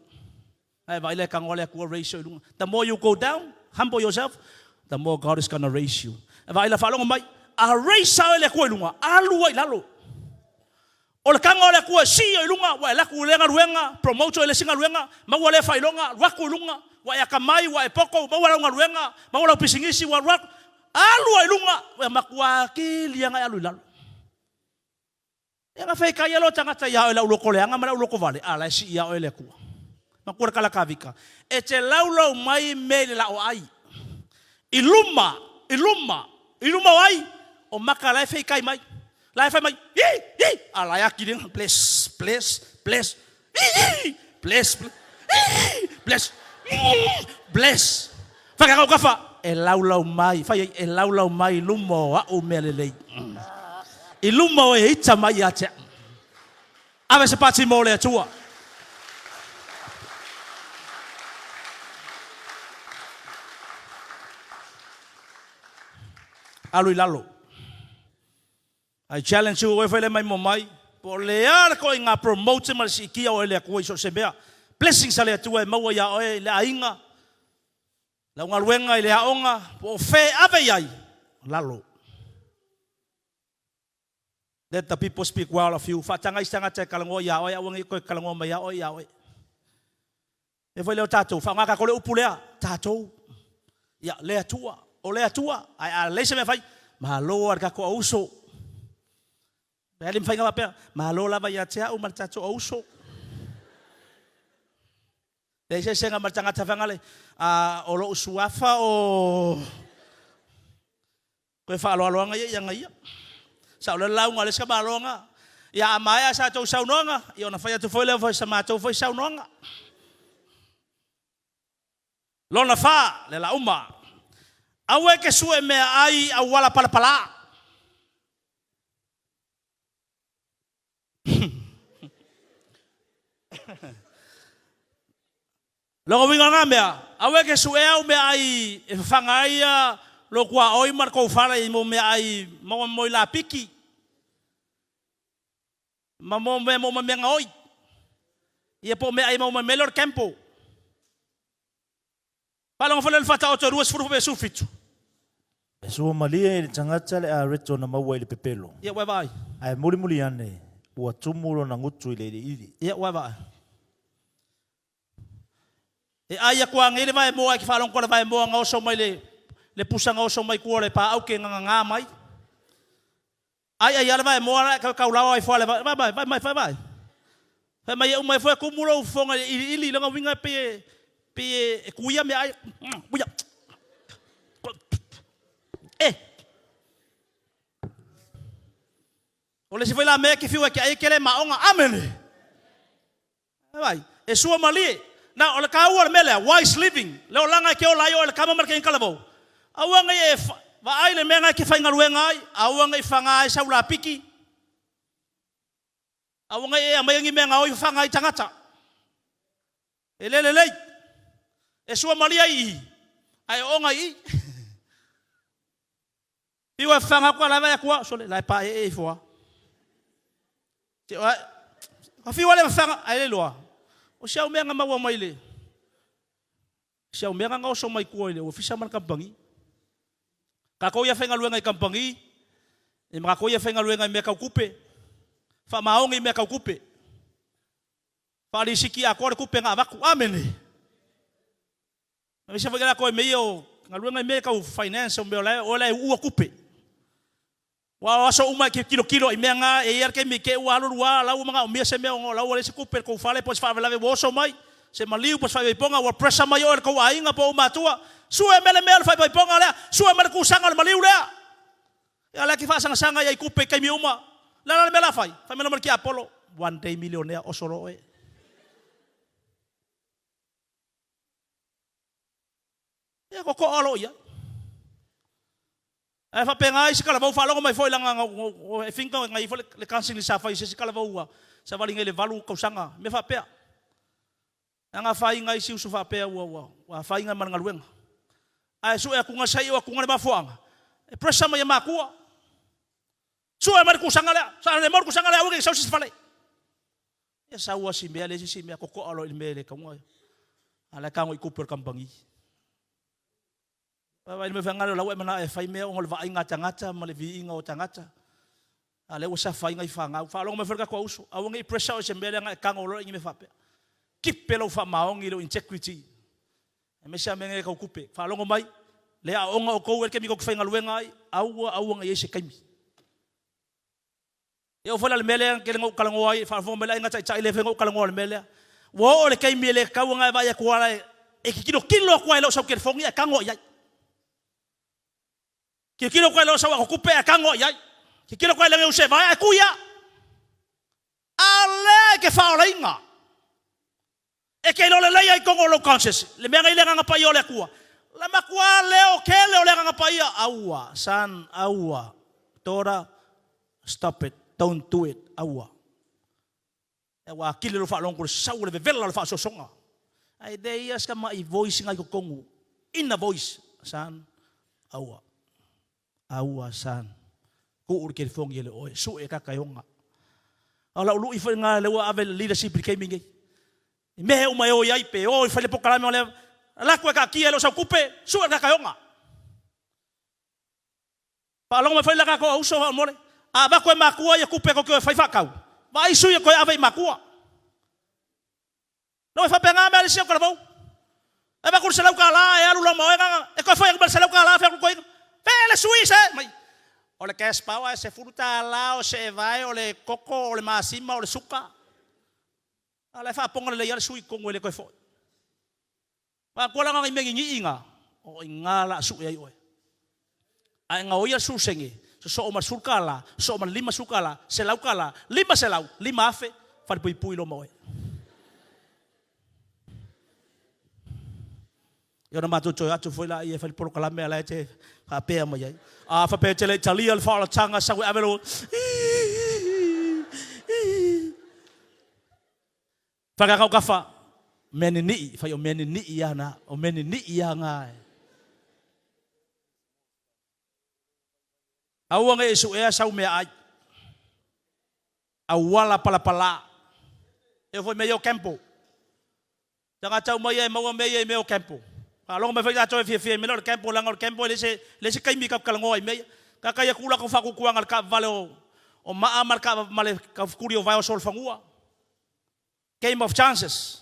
Ae vaai la e tago le Atua raise i luga. The more you go down, humble yourself, the more God is gonna raise you. E vaai la faalogo mai, a raise oe le Atua i luga, alu ai i lalo. O le tago o le Atua e sii oe i luga, ua e alu atu i lea galuega, promote oe i le isi galuega, maua lea faailoga, alu atu i luga, ua e atamai, ua e poto, maua lau galuega, maua lau pisinisi, ua alu atu, alu ai i luga, ua matua kili lava e alu i lalo. Ia na feikai loa tagata ia oe lau loko leaga ma lau loko vale, a la e sii ia oe le Atua. Matua le kala Kavika, e te laulau mai mea i le la'o ai. I luma, i luma, i luma o ai? O maka la e feikai mai. La e fai mai, ii, ii, a la e aki le bless, bless, bless, ii, ii, bless, bless, ii, bless, ii, bless. Fai ka kafa, e laulau mai, fai ai, e laulau mai i luma o a'u mea lelei. I luma o e ita mai ia te a'u. Ave se pati mo le Atua. Alu i lalo. I challenge you oe foi le maimoa mai, po o le a le ituaiga promote ma le siitia oe e le Atua i so o se mea. Blessings a le Atua e maua ia oe i le aiga, lau galuega i le aoga, po o fea e ave i ai, lalo. Let the people speak well of you. Faataga isi tagata e talanoa ia oe, aua ne i toe talanoa mai ia oe ia oe. E foi lea o tatou, faaaoga tatou le upu lea, tatou. Ia, le Atua, o le Atua, ae a leai se mea e fai, malo lava i le tatou auso. E le mafai ona faapea, malo lava ia te au ma le tatou auso. Leai se eseesega ma le tagata fai gale, a, o lou suafa o Toe faaaloaloaga ia ia ia. Sao lea le lauga a le isi tamaloa Ia a maea sa tou saunoaga, ia ona fai atu foi lea o sa matou foi saunoaga. Lona fa, le lauma. Aua e te sue meaai i auala palapala. Lona uiga o lena mea, aua e te suea au meaai e fafaga ai lou tuaoi ma le tou fale i mau meaai maua mai lapiki ma mau mea maua mai meagaoi, ia po o meaai maua mai mea lea o le gamble. Faalogo foi lea i le Faataoto e 20 pe 17. E sua malie i le tagata le areto na maua i le pepelo. Ia, ua e vaai. Ae mulimuli ane, ua tumu lona gutu i le iliili. Ia, ua vaai. E ai aku a nei le vaemoa e ke faalogo le vaemoa gaoso mai le pusa gaoso mai tua o le paau ke gagagā mai. Ai ai a le vaemoa la e kaulao ai foa le vae mai vae mai vae mai. Fai mai e uma ifo e tumu lou fofoga i le iliili, lona uiga e pei e pei e kuia meaai. Uia. E. O le isi foi la mea e te fiu e te ai e te le maoga. Amene. Vai, e sua malie. Na, o le taua o le mea lea, wise living, le olaga e te ola ai oe le tama ma le teine talavou. Aua ne i e vaai le mea na e te faigaluega ai, aua ne i faga ai sau lapiki, aua ne i e aumaia ni mea gaoi fafaga ai tagata. E le lelei. E sua malie ai i i, ae oona i i. Fiu e fafaga atu a la e vaai atu lava, sole, la e paeee ifo lava. Ka fiu lava le fafaga, ae le iloa. O si au mea na maua mai le, si au mea na gaoso mai tua i le ofisa ma le kamupani. Tatou ia faigaluega i kamupani, e ma tatou ia faigaluega i mea tau tupe, faamaoni i mea tau tupe. Faalisiti atoa le tupe na avatu. Amene. Aemaise foi latou i mea ia o galuega i mea tau finance, o mea o la e, o la e uua tupe. Aua o aso uma e tilotilo i mea na, e i ai lava le taimi e te i ua alu alu lava, o la ua manaomia se mea ona o la ua leai se tupe i le tou fale po o se faalavelave ua oso mai, se maliu po o se faaipoipoga ua pressure mai oe e le tou aiga po o ou matua, sue mai le mea o le faaipoipoga lea, sue mai le kusaga o le maliu lea. Ia o la e te faasagasaga i ai tupe i taimi uma. O le a la le mea o le a fai? Fai mai loa ma le tiapolo, one day millionaire, oso loa oe. Ia kokoa loa i ai. Ae faapena isi talavou faalogo mai foi leaga I think na i ai foi le counseling sa fai i se isi talavou ua savali nei i le 8 tausaga, mea faapea. Leaga afaina isi uso faapea ua ua afaina ma le galuega. Ae sue atu sa iu atu le mafuaaga, e pressure mai e matua. Sue mai le kusaga lea, sa le mau le kusaga lea aua ne i sau se isi fale. Ia sau lava si mea leai se isi mea, kokoa loa i le mea e le tauga, a o la e tago i tupe o le kamupani. Vaai le mea fai o la ua e manao e fai mea ona o le vaaiga a tagata ma le viiga o tagata, a o lea ua suffer ai nai fanau. Faalogo mai foi le tatou uso, aua ne i pressure oe i se mea lea na e tago loa i ni mea faapea. Keep lou faamaoni, lou integrity, aemaise lava mea nei tau tupe. Faalogo mai, le aooga outou e le taimi tou te faigaluega ai, aua aua ne i i ai se taimi. E oo foi la i le mea lea e tele na ou talanoa ai, e faafofoga mai le aiga taitai lea foi na ou talanoa i le mea lea. Ua oo i le taimi e le tatau ona e vaai atu lava e tilotilo atu lava i lou sau telefoni ae tago i ai. Tilotilo atu lava i lou sau atotupe ae tago i ai. Tilotilo atu lava i le geusevae ae tui lava. A o lea e te faaolaina. E te iloa lelei ai totonu o lou conscience le mea nei le Agaga Paia o le Atua. La matua leo tele o le Agaga Paia, aua, son, aua, daughter, stop it, don't do it, aua. Ua atili lou faalogo i le sau o le vevela o le faasoasoga. Ae le ia si tamai voice na i totonu, inner voice, son, aua, aua, son, tuu le telefoni e le oe, sue kakaeoga. A o lau lui foi lena lea ua ave le leadership i le taimi nei. I mea uma e o i ai, pe o e fai le polokalame o le alu atu e taatia e le o sau tupe, sue le kakaeoga. Faalogo mai foi la tatou auso faamolemole, a avatu e matua ia tupe tou te o e fai faatau, vaai sui e toe ave i matua. No e faapena mea a le isi autalavou. E avatu le $100 e alu loa ma oe na e toe foi atu ma le $100 fai atu toeaina. Fea le sui se mai. O le cash power e $10 o seevae o le koko o le masima o le suka. A la e faapoga lelei lava le sui i totonu e le toe foi. Vaeatu la na nai mea ninii na, o i ina la a sue ai oe. A e gaoia le sulu sene, sosoo ma le $10, sosoo ma le $50, $100, $500, $5,000, falepuipui loa ma oe. Ia ona matou toe o atu foi laia e fai le polokalame a la e te faapea mai ai. A faapea e te le i talia le faaolataga, sau e ave lou Whakakau kafa, mea ninii, whai o mea ninii ana, o mea ninii ana e. Aua ne i suea sau meaai. Auala palapala. E oo foi i mea ia o gamble. Tagata uma ia e maua mea ia i mea o gamble. Faalogo mai foi tatou e fiafia i mea lea o le gamble leaga o le gamble e leai se taimi tatou te talanoa ai i mea ia. Tagata ia tuu latou faatuatuaga i le taavale o O maa ma le ka, ma le kaufukuli o vae o solofanua. Game of chances.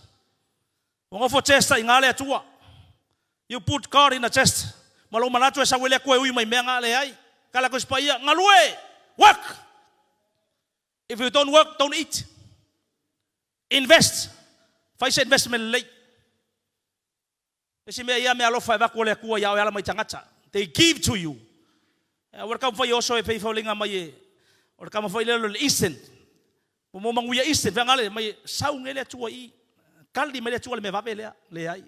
Ua nofo test i ngā le Atua. You put God in a test. Ma lou manatu e sau ai le Atua e ui mai mea ngā leai. Kala koe paia, galue! Work! If you don't work, don't eat. Invest. Fai se investment lelei. Isi mea ia mea alofa e vaku o le Atua ia oe ala mai tagata. They give to you. Aua le taumafai e oso e feifauliga mai e o le taumafai lea o le instant. Ua mo manuia instant feagale mai sau nei le Atua i kali mai le Atua le mea vave lea. Leai.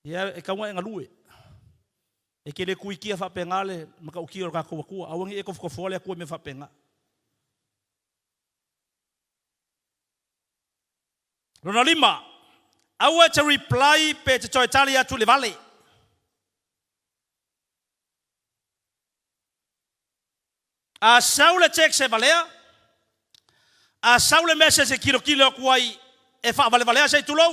Ia e taua e galue. E te le tuitia faapena le matautia o le tatou Atua. Aua ne i e tofotofoa le Atua i mea faapena. Lona lima, aua e te reply pe te toe tali atu i le vale. A sau le text e valea, a sau le message e kilokilo atu ai e faavalevalea se i tulou.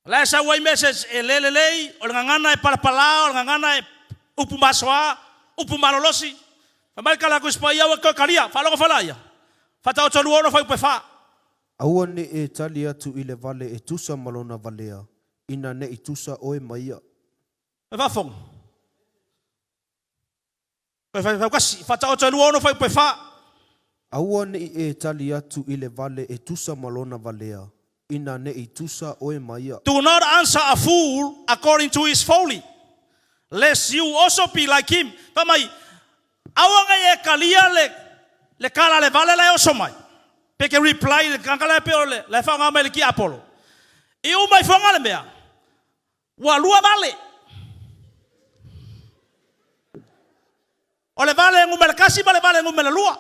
O la e sau ai message e le lelei, o le gagana e palapala, o le gagana e upu masoa, upu malolosi. Fai mai le tala a Tusi Paia, aua e toe talia, faalogo foi laia. Faataoto 26 fuaiupu e fa. Aua ne i e tali atu i le vale e tusa ma lona valea, ina ne i tusa oe ma ia. E faafofoga. Toe faitauasi, Faataoto 26 fuaiupu e fa. Aua ne i e tali atu i le vale e tusa ma lona valea, ina ne i tusa oe ma ia. Do not answer a fool according to his folly, lest you also be like him. Fai mai, aua ne i e talia le, le tala a le vale la e oso mai. Pe ke reply le tagata la e pei o le, la e faaaoga mai le tiapolo. I uma ifoga le mea, Ua lua vale. O le vale numera tasi ma le vale numera lua.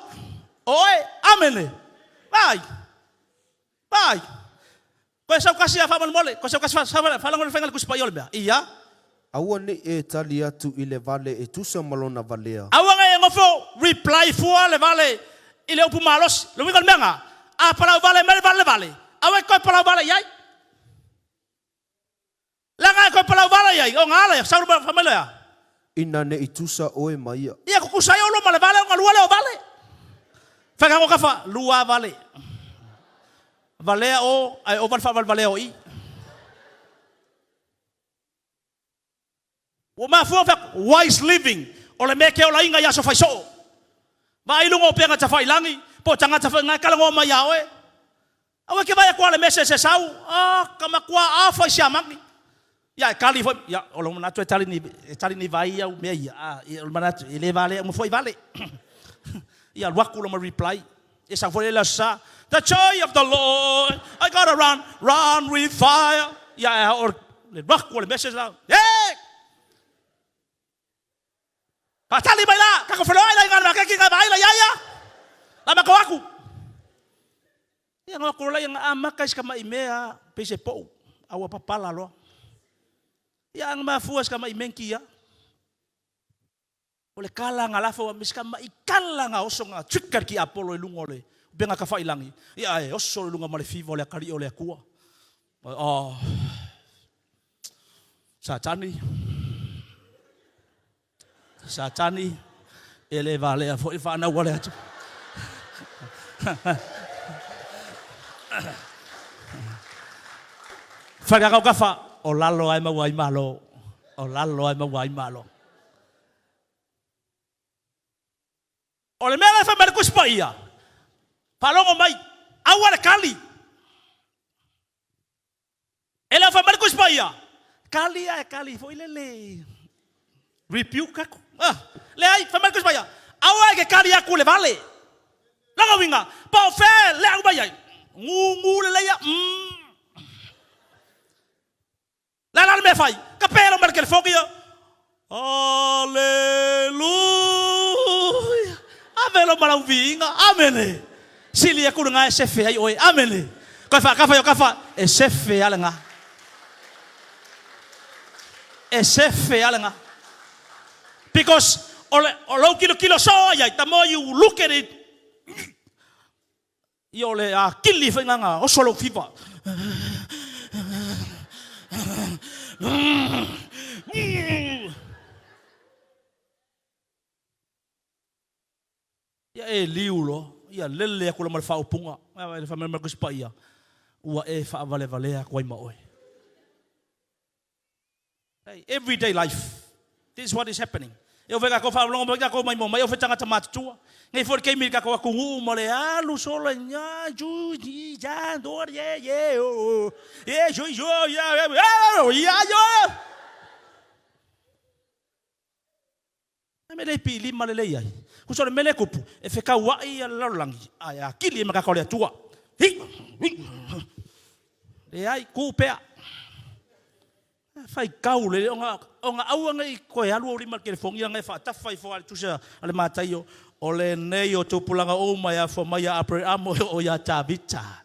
O oe, amene. Vai. Vai. Koe sau kasi a faamolemole, koe sau kasi faalago le faiga le Tusi Paia o le mea. Ia. Aua ne i e tali atu i le vale e tusa ma lona valea. Aua ne i e nofo reply fua le vale i le upu malosi. Le uiga o le mea na, a palau vale mai le vale le vale, aua e toe palau vale i ai. Leaga e toe palau vale i ai, o ga ala ia, sau fai mai lea. Ina ne i tusa oe ma ia. Ia tutusa ai oulua ma le vale ona lua lea o vale. Fai kafa, lua vale. Valea o, ae ova le faavalevalea o i. Ua mafua ona fai atu, wise living, o le mea e ke olaina i aso fai soo. Vaai i luga o upega tafailangi, po o tagata foi na e talanoa mai ia oe. Aua e te vaai atu lava i le message e sau, ah, ka matua afa i siamani. Ia, e tali foi, ia, o lou manatu e tali ni, e tali ni vai au mea ia, ah, ia, o le manatu, e le valea uma foi vale. Ia, alu atu loma reply. Ia sau foi le aso sa, the joy of the Lord, I gotta run, run with fire. Ia, e o le alu atu o le message la, yeah! Faatali mai la, kako fenoai la i ngā makeki ngā vaai la ia ia. La mako aku. Ia ngā kolo la ia ngā amaka i ska mai mea pe se pou. Aua papala loa. Ia ang mafua ska mai menki ia. O le kala nga lafo a ska mai kala nga oso nga trigger ki Apollo i lunga o le upenga ka whailangi. Ia e oso i lunga ma le fiva o le akari o le akua. Oh. Satani, Satani, e le valea foi whanau ale atu. Whakakau kafa, o lalo ai maua ai malo, o lalo ai maua ai malo. O le mea la e fai mai le Tusi Paia, faalogo mai, aua le kali. E le o fai mai le Tusi Paia, kali ae kali foi lele rebuke aku. Ah, leai, fai mai le Tusi Paia, aua e ke kali aku le vale. Lona uiga, po o fea le au mai ai, gugu lelei a. Le a la le mea e fai? Ka pelo mai le kelefogi ia. Aleluia! Ave lo malau viiga. Amene. Sili aku le e sefe ai oe. Amene. Koe whaakafa i o kafa, e sefe a le ngā. E sefe a le ngā. Because o, le, o lou kilo kilo so ai ai, the more you look at it, Ia o le akili whainganga oso lou fiva. Ia e liu loa, ia lele aku loa ma le faaupuga, fai mai le Tusi Paia, ua e faavalevalea atu ai ma oe. Hey, everyday life. This is what is happening. E oo foi tatou faalogologo mai tatou maimoa mai, e oo foi tagata matutua. Nei foi le taimi i le tatou atunuu ma le alu sola ina ju ji ja do ye ye o ye jo jo ya ya ya yo. A mea lea e piilima lelei ai. Tusa o le mea lea e tupu, e fekaua'i le lalolagi, ae atili ai ma tatou le Atua. Leai, tu pea. Faitau lelei, ona, ona aua ne i toe alu ou lima i le telefoni leaga e faatafa ifo lava i le tusi a le Mataio, o lenei o tupulaga uma e afua mai ia Apereamo e oo ia Tavita.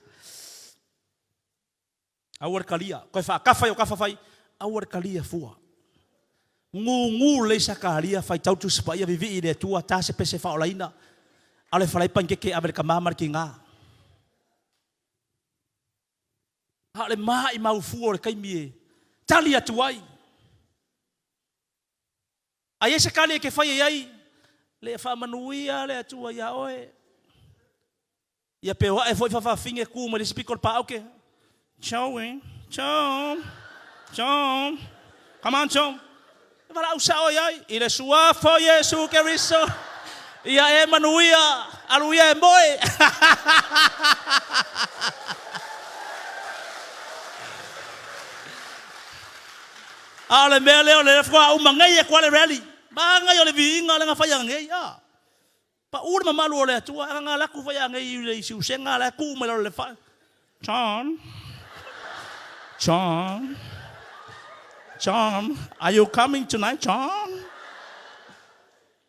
Aua le talia. Toe faatafa i o tafa fai, aua le talia fua. Gugu lelei Sakaria, faitau le Tusi Paia, vivii i le Atua, ta se pese faaolaina, a o le falai panikeke e ave i le tama ma le tiga. A o le maimau fua o le taimi e tali atu ai. A i ai se tali e te faia i ai, le faamanuia le Atua iā oe. Ia peoae foi faafafine tu mai le isi pito o le paauke. Joey, Joe, Joe, come on Joe. E valaau sao i ai, i le suafa o Iesu Keriso, ia e manuia, alu ia e moe. A o le mea lea o lea faatoa uma nei atu lava le rally. Manaia o le viiga lea na fai ananei, a. Pau le mamalu o le Atua, a na alu atu foi anei i le siusega la e tuu mai lalo i le fale. John, John, John, are you coming tonight, John?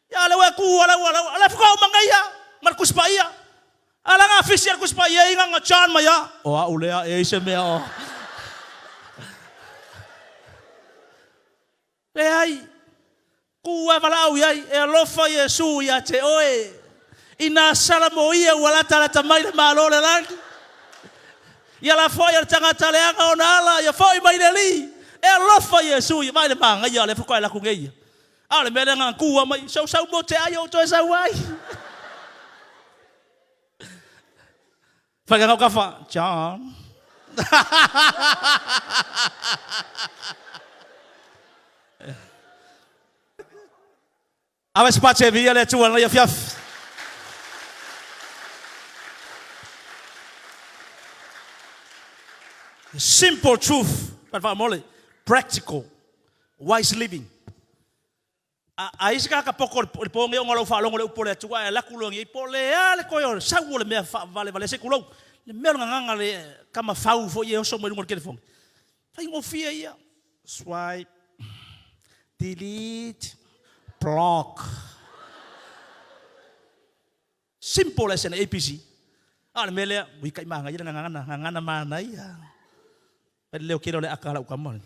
Ia lea ua e tu ala ua ala ala faatoa uma nei a ma le Tusi Paia. Ala na afisi a le Tusi Paia i na John mai a. O au lea e i se mea o. Leai, kū a valaau i ai, e alofa Iesu ia te oe. Inā sala mo ia ua latalata mai le Malo o le lagi. Ia lafoai a le tagata leaga ona ala, ia foi mai le Alii. E alofa Iesu ia, vaai le manaia o lea faatoa e alu atu nei ia. A o le mea lea na kū a mai, sau sau mo te ai ou toe sau ai. Whai ngau ka wha, John. Ave se pate via le Atua nei afiafi. The simple truth, faamole, practical, wise living. A, a i se tagata poto i le po nei ona o lau faalogo i le upu a le Atua ae alu atu loa nei, po o le a le toe o le sau o le mea faavalevalea se i tulou, le mea o le gagana le tama fau foi e oso mai luga o le telefoni. Faigofie ia. Swipe, delete, block. Simple as an ABC. A o le mea lea, ui kai manaia le gagana, gagana manaia. Pai le leo kele o le aka a lau tama.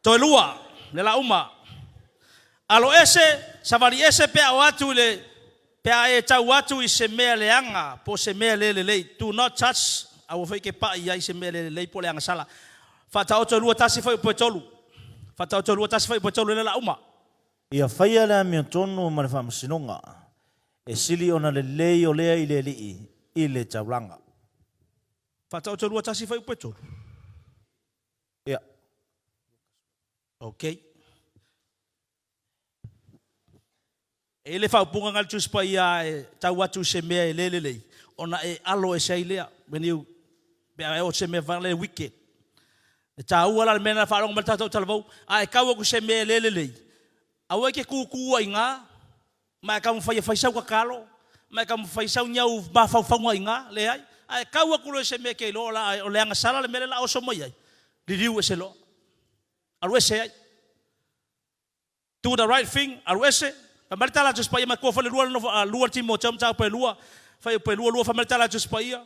Toe lua, le la uma. Alo ese, savali ese pe a o atu i le, pe a e tau atu i se mea leaga po o se mea le lelei. Do not touch, aua foi ke paʻi i ai se mea le lelei po o le agasala. Faataoto e lua tasi fuaiupu e tolu. Faataoto e lua tasi fuaiupu e tolu, le la uma. Ia faia le amiotonu ma le faamasinoga, e sili ona lelei o lea i le Alii i le taulaga. Faataoto 2 1 fuaiupu e 3. Ia. Ok. E i le faaupuga na le Tusi Paia e tau atu i se mea e le lelei, ona e alo ese ai lea. When you, pe a e o se mea whale wicked. E tāua la le mea na faalogo mai le tatou talavou, a e tau atu i se mea e le lelei, aua e te kūkū ai i gā, ma e taumafai e fai sau tatalo, ma e taumafai sau niau mafaufauga i gā, leai. A e tau atu loa i se mea e te iloa o la, o le agasala le mea lea o le a oso mai ai, liliu ese loa. Alu ese ai. Do the right thing, alu ese. Fai mai le tala a Tusi Paia, matua foi le lua le nofo, a lua le Timoteo mataupu e lua, fuaiupu e lua lua, fai mai le tala a Tusi Paia,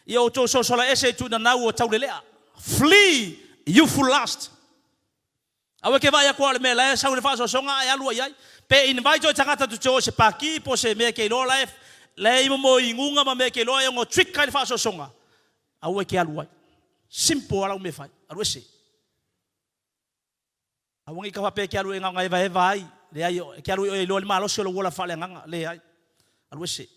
Ia outou sosola ese i tuinanau o taulelea. Flee youthful lust. Aua e ke vaai atu a o le mea la e sau i le faasoasoga ae alu ai i ai. Pe invite oe tagata tu te o i se paki po o se mea e ke iloa la e la e i momo inuga ma mea e ke iloa e ono trick ai le faasoasoga. Aua e ke alu ai. Simple a lau mea e fai. Alu ese. Aua ne i ka faapea e ke alu e gaogaevaeva ai. Leai, e ke alu i oe e iloa ai le malosi o lou ola faaleagaga. Leai. Alu ese.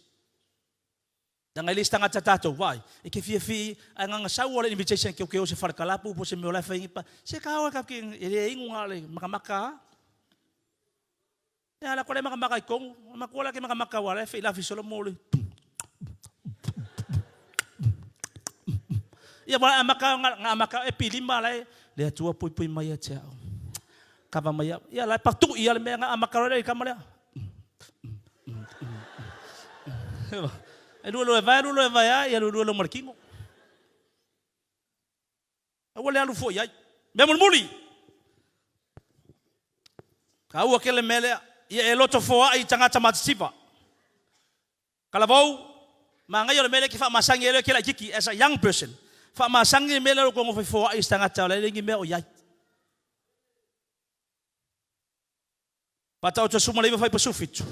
Leaga e le isi tagata tatou, vaai, e ke fiafi ae gaga sau le invitation e keokeo se fale kalapu po se mea o la e fai pa, se ka o e ka ke e le inu nga le makamaka a. E ala ko le makamaka i tonu, matua la ke makamaka wa la e fei lafi solo mo le. Ia wa amaka nga amaka e pilima la e le atua pui pui mai ia te au. Kava mai au. Ia la e patu ia le mea nga amaka le i kama lea. E lua lua e vae, lua lua e vae a, ia lua lua lua ma le kino. Aua le alu fua i ai. Mea mulimuli. Taua tele mea lea. Ia e loto foai i tagata matitiva. Talavou, manaia o le mea lea e te faamasani ai loa e te laititi as a young person. Faamasani le mea lea o le tou nofo foai i se tagata o la e leai ni mea o i ai. Faataoto 19 fuaiupu 17.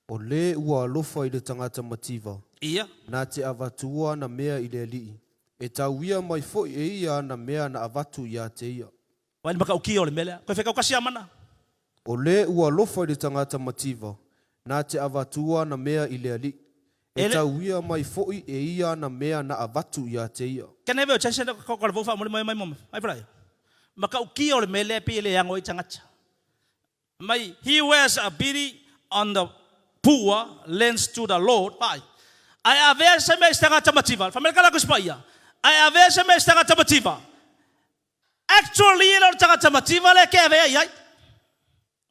O le ua alofa i le tagata mativa, Ia. na te avatua ana mea i le Alii, e tauia mai foi e ia ana mea na avatu ia te ia. Vaai le matautia o le mea lea. Toe fetau tasi a mana. O le ua alofa i le tagata mativa, na te avatua ana mea i le Alii, e E le. tauia mai foi e ia ana mea na avatu ia te ia. Can I have your attention? Ko ka levou faamuli mai mai mo mai fala. Matautia o le mea lea pei e le ano ai tagata. Mai he who has a pity on the poor lends to the Lord. Vaai. Ae avea se mea i se tagata mativa. Fai mai le kala ku paia. Ae avea se mea i se tagata mativa. Actually e le o le tagata mativa lea ke avea i ai.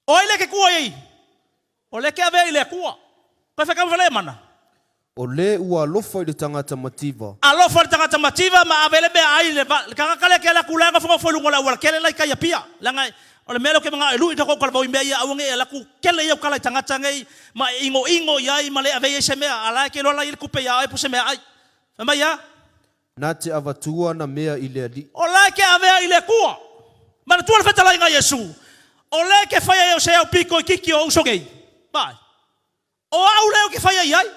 O ai lea ke kua i ai? O lea ke avea i le Atua. Koe whai kau mana. O le ua alofa i le tagata mativa. Alofa i le tagata mativa ma ave le mea ai le le tagata lea ke ala ku leaga fo fo lunga la wala kele lai kai apia. Langa o le mea lea ke manga e lui toko kala i mea ia aua nge e laku kele ia kala i tagata nei ma e ingo ingo i ai ma le ave i se mea ala ke lola i le kupe ia ai po se mea ai. Fai mai ia. Na te avatua ana mea i le Alii. O la e ke avea i le Atua. Manatua le fetalaiga a Iesu, O le ke whai ai o se au piko i kiki o uso nei. Vaai. O au lea o ke whai ai ai.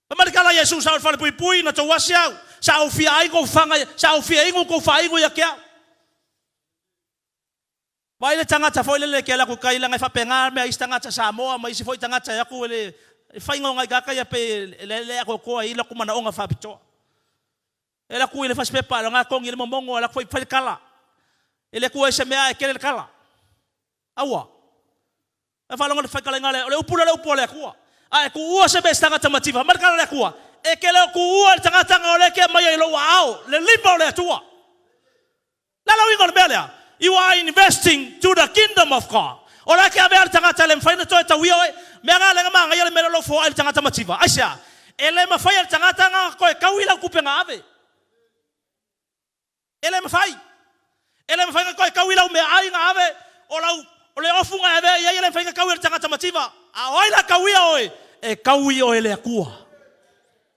Fai mai le tala a Iesu, Sa o le fale puipui na tou asi au, sa ou fia ai kou whanga, sa ou fia ingo kou whaingo ia ke au. Vaai le tagata foi lele ke ala ku kai langa e faapena mea isi tagata Samoa ma isi foi tagata e aku ele e faiga o ngai kaka ia pe le le ako koa i laku manaoga faapitoa. E laku i le fasipepa lo nga kongi le momongo e laku foi fai le kala. E le kua i se mea e kele le kala. Aua. E faalogo le faikalaina lea, o le upu lea o le upu a le Atua. A e tuua se mea i se tagata mativa, mai le kala a le Atua, e ke le o tuua i le tagata na o lea ke aumai ai i lou aao, le lima o le Atua. Le a le uiga o le mea lea? You are investing to the kingdom of God. O la e ke avea le tagata e le mafai ona toe tauia oe. Mea na lea na magaia le mea lea o lou foai i le tagata mativa. Aisea? E le mafai e le tagata na toe taui lau tupe na ave. E le mafai. E le mafai ona toe tau i lau meaai na ave, o lau, o le ofu na e avea i ai e le mafai ona tau e le tagata mativa. A o ai la tauia oe? E taui oe e le Atua.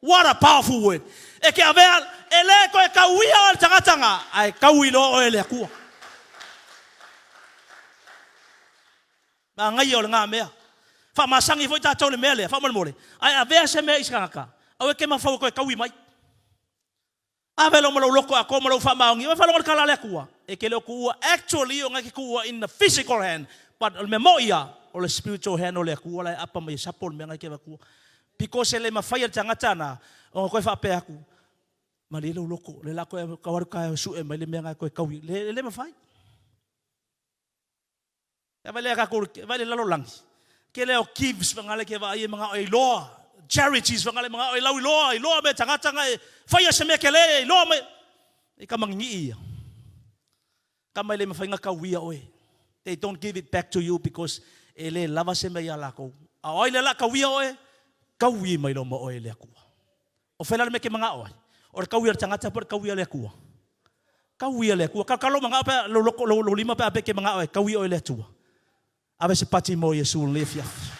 What a powerful word. E ke avea, e le toe tauia oe e le tagata na, ae taui loa oe e le Atua. Manaia o lena mea. Faamasani foi tatou i le mea lea, faamolemole, ae avea se mea i se tagata, aua e ke mafaufau e toe taui mai. Ave lou ma lou loto atoa ma lou faamaoni. Ua faalogo le tala a le Atua, e te le o tuua actually o na e te tuua in the physical hand, but o le mea moi ia, o le spiritual hand o le Atua la e apa mai e sapo le mea na e te avatua. Because e le mafai e le tagata na ona toe faapea atu, malie lou loto, le la koe kau alu ka e sue mai le mea na e toe taui. Le, e le mafai. E vaai lea tatou, e vaai le lalolagi, tele o gives fagale ke vaai e mangao e iloa, charities fagale mangao e lau iloa, iloa me tagata nga e faia se mea kele e iloa mai. E ka mangini'i ia. Ka mai le mawhai nga kauia oe. They don't give it back to you because e le lava se mea ia lakou. A o ai le la kauia oe, kaui mai lo ma oe le Atua. O whai la le mea ke mangao ai. O le kauia le tagata po le kauia le Atua. Kauia le Atua. Ka lo mangao pe lo loko lo, lo lima pe ape ke mangao ai. Kauia oe le Atua. Ave se pati mo Iesu le afiafi.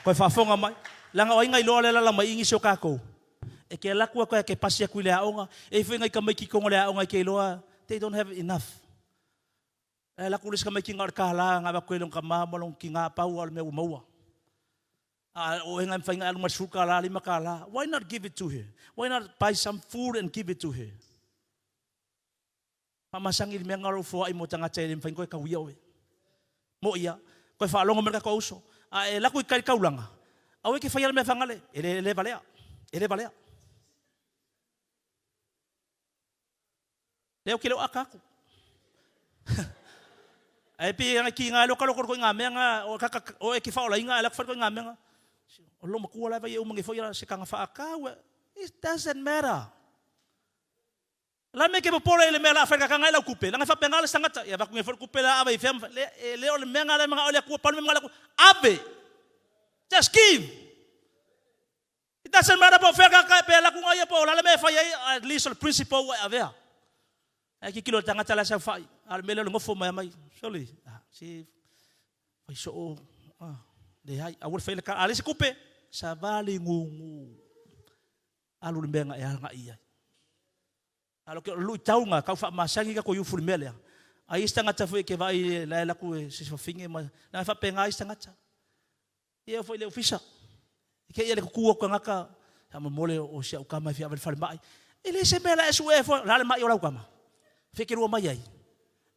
Koe faafofoga mai. Leaga o ai ngai loa le lala mai ingi si o kakou. E ke laku aku ke pasi aku i le aoga. E ifo ngai tamaiti kongo le aoga i ke iloa. They don't have enough. E laku le isi tamaiti nga o le kālā nga avatu ai lona tama ma lona tinā pau a o le mea ua maua. A o e ngai mawhai ngai alu mai le 10 kālā, 5 kālā. Why not give it to her? Why not buy some food and give it to her? Faamasani i le mea lena o lou foai mo tagata e le mafai ona toe tauia oe. Mo'i a, toe faalogo mai le tatou uso, a e alu atu i tai i le taulaga, aua e te faia le mea faga le, e le, le valea, e le valea. Lea ou te le o ata atu. Ae pei e tiga lava le alu atu o ituaiga mea na, o oe e te faaolaina ae alu atu fai le ituaiga mea na. O le loomatua la e vaai e uma nei foi se taga faatau. It doesn't matter. O le a le mea e te popole ai i le mea o le a fai e le tagata lena i lau tupe? Leaga e faapena le isi tagata, e avatu nei foi le tupe lea ave i fea ma fea. E le o le mea lena lea e manao ai le Atua, pau le mea e manao ai le Atua, ave! Just give! It doesn't matter po o fea le tagata pe alu atu ia po o le a le mea e fai ai, at least o le principle ua e avea. Ae tilotilo i le tagata la e saofai, a o le mea lea o le nofo mai mai, sole, ah, se fai soo, ah, leai, aua le faia le tala. A leai se tupe, savali gugu. Alu i le mea na e agai i ai. A o le luitau lena, tau faamasani tatou youth i le mea lea. A i ai se tagata foi e te vaai la e alu atu e se fafine ma, leaga e faapena isi tagata. Ia e oo foi i le ofisa, e te i lava i le tutu atu o tagata, faamolemole o si au tama e fia ave i le falemai. E leai se mea o le a e suea fua, o le a le mai o lau tama? Fea e te lua mai ai?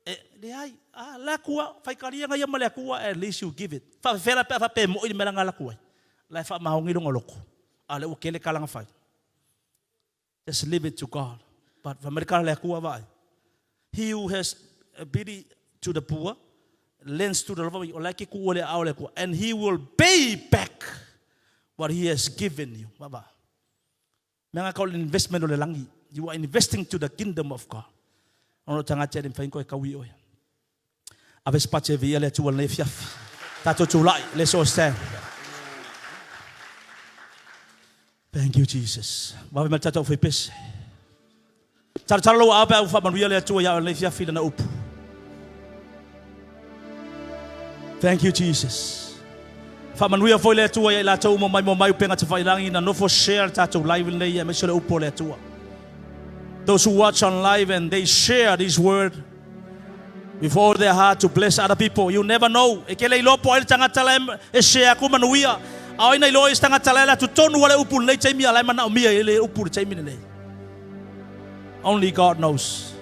E leai, a alu atu lava, faitalia ia ma le Atua, at least you give it. Faafefea la pe a faapea e moi le mea la na alu atu ai? La e faamaoni lona loto, a o lea ua tele tala na fai. Just leave it to God. But fai mai le tala a le Atua, vaai. He who has ability to the poor lends to the Lord. O la e ke kuua le aao le Atua. And he will pay back what he has given you. Vaai. Mea nga kau le investment o le langi. You are investing to the kingdom of God. Ona o tagata e le mafai ona toe taui oe. Ave se pati e viia le Atua lenei afiafi. Tatou tulai. Let's all stand. Thank you, Jesus. Vave mai le tatou faipese. Talotalo lou aao pe a ua faamanuia le Atua ia oe lenei afiafi i lana upu. Thank you, Jesus. Faamanuia foi le Atua ia i latou uma mai mo mai upega tafailagi na nofo share le tatou live lenei aemaise le upu o le Atua. Those who watch on live and they share this word with all their heart to bless other people. You never know. E ke le iloa po o ai le tagata la e share aku manuia. A o ai na iloa i se tagata la e alu atu tonu a le upu lenei taimi a la e manaomia i le upu le taimi lenei. Only God knows.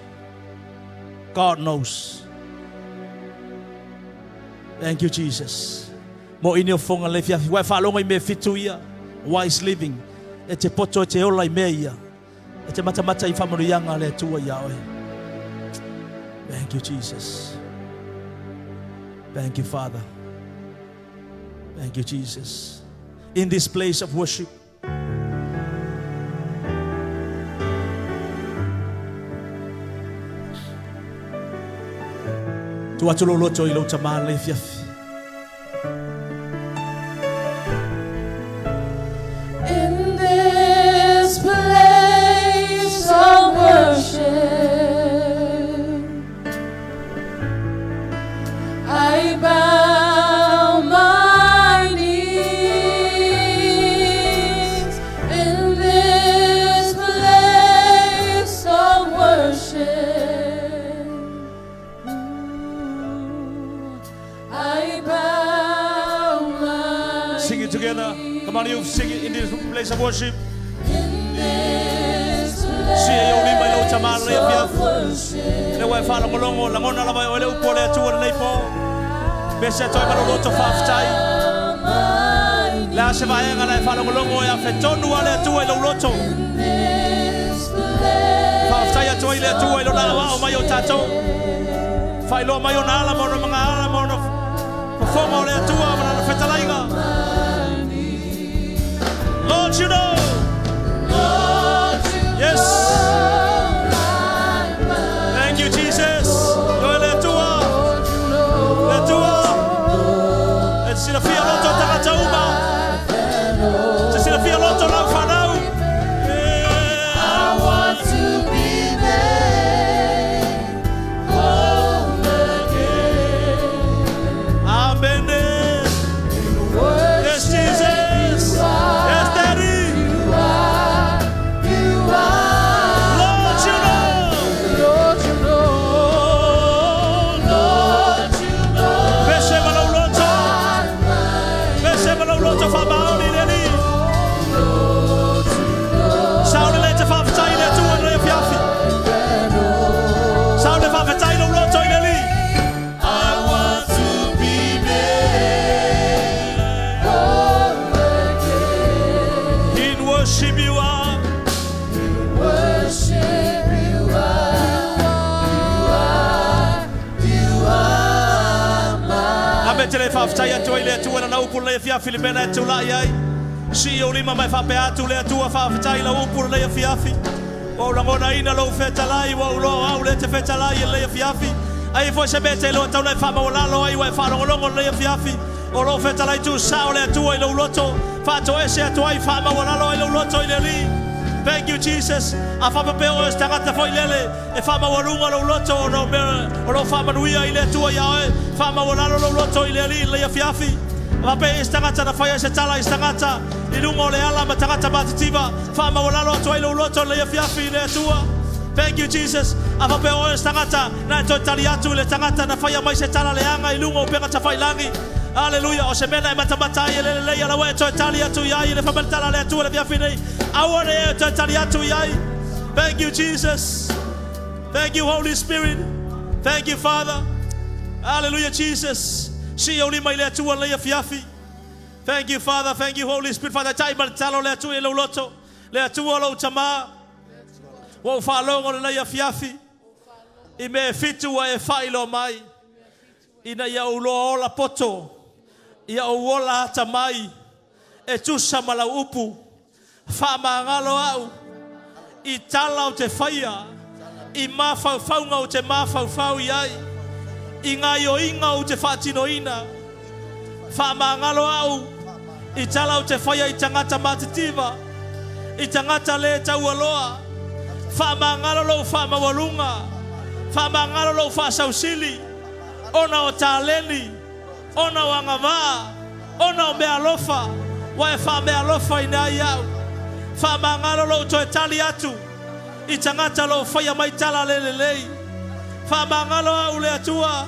God knows. Thank you, Jesus. Mo ini o fonga le fiafi. Ua e faalogo i mea fitu ia. Wise living. E te poto e te ola i mea ia. E te matamata i faamanuiaga a le Atua iā oe. Thank you, Jesus. Thank you, Father. Thank you, Jesus. In this place of worship, Tu atu lou loto i lou tama lenei afiafi. In this place of worship, I bow my knees. In this place of worship, I bow my Sing it together. Come on, you sing it in this place of worship. In this Sia i ou lima i lou tama place lenei of afiafi. worship, Lea ua e faalogologo, lagona lava e oe le upu a le Atua lenei po. Pese atu ai ma lou loto faafetai. my Le a se vaega la e faalogologo e afetonu a le Atua i lou loto. this place Faafetai atu ai le Atua i lona aoao mai o tatou. Faailoa mai ona ala ma ona magaala ma ona fofoga o le Atua ma lana fetalaiga. Lord, you know. Lord, you Yes. know my mind. Thank you, Jesus. Ioe le Atua. Lord, you know Le Atua. E te silafia loto o tagata uma. Te silafia loto lau whanau. Yeah. I want to be made whole again. Amen. tele e faafetai atu ai i le Atua i Lana upu lenei afiafi i le mea na e tulai ai. Sii ou lima ma e faapea atu, Le Atua, faafetai i Lau upu lenei afiafi. Ua ou lagonaina Lou fetalai, ua ou iloa o Au lea e te fetalai i lenei afiafi. A i ai foi se mea e te iloa e tatau ona e faamaualalo ai ua e faalogologo i lenei afiafi, o lo o fetalai tuusao le Atua i lou loto, faatoese atu ai, faamaualalo ai lou loto i le Alii. Thank you Jesus. A faapea o oe o se tagata foi lele e faamaualuga lou loto ona o mea o lo o faamanuia ai le Atua iā oe, faamaualalo lou loto i le Alii i lenei afiafi. A faapea e i ai se tagata na fai ai se tala i se tagata i luga o le ala ma tagata matitiva, faamaualalo atu ai lou loto i lenei afiafi i le Atua. Thank you Jesus. A faapea o oe o se tagata na e toe tali atu i le tagata na faia mai se tala leaga i luga o upega tafailagi, Aleluia! O se mea na e matamata ai e le lelei, a la ua e toe tali atu i ai i le faamatala a le Atua i le afiafi nei. Aua ne i e toe tali atu i ai. Thank you, Jesus. Thank you, Holy Spirit. Thank you, Father. Hallelujah, Jesus. Sii ou lima i le Atua lenei afiafi. Thank you, Father. Thank you, Holy Spirit. Faataitai ma le tatalo le Atua i lou loto. Le Atua lou Tamā. Ua ou faalogo lenei afiafi i mea e fitu ua e faailoa mai. Ina ia ou loa ola poto, ia ou ola atamai, e tusa ma lau upu. Faamagalo au i tala ou te faia, i mafaufauga ou te mafaufau i ai, i gaioiga ou te faatinoina. Faamagalo au i tala ou te faia i tagata matitiva, i tagata lē taualoa. Faamagalo lou faamaualuga, faamagalo lou faasausili, ona o taleni, ona o agavaa, ona o meaalofa ua e faameaalofaina ai au. Faamagalo lou toe tali atu i tagata o lo o faia mai tala le lelei. Faamagalo au le Atua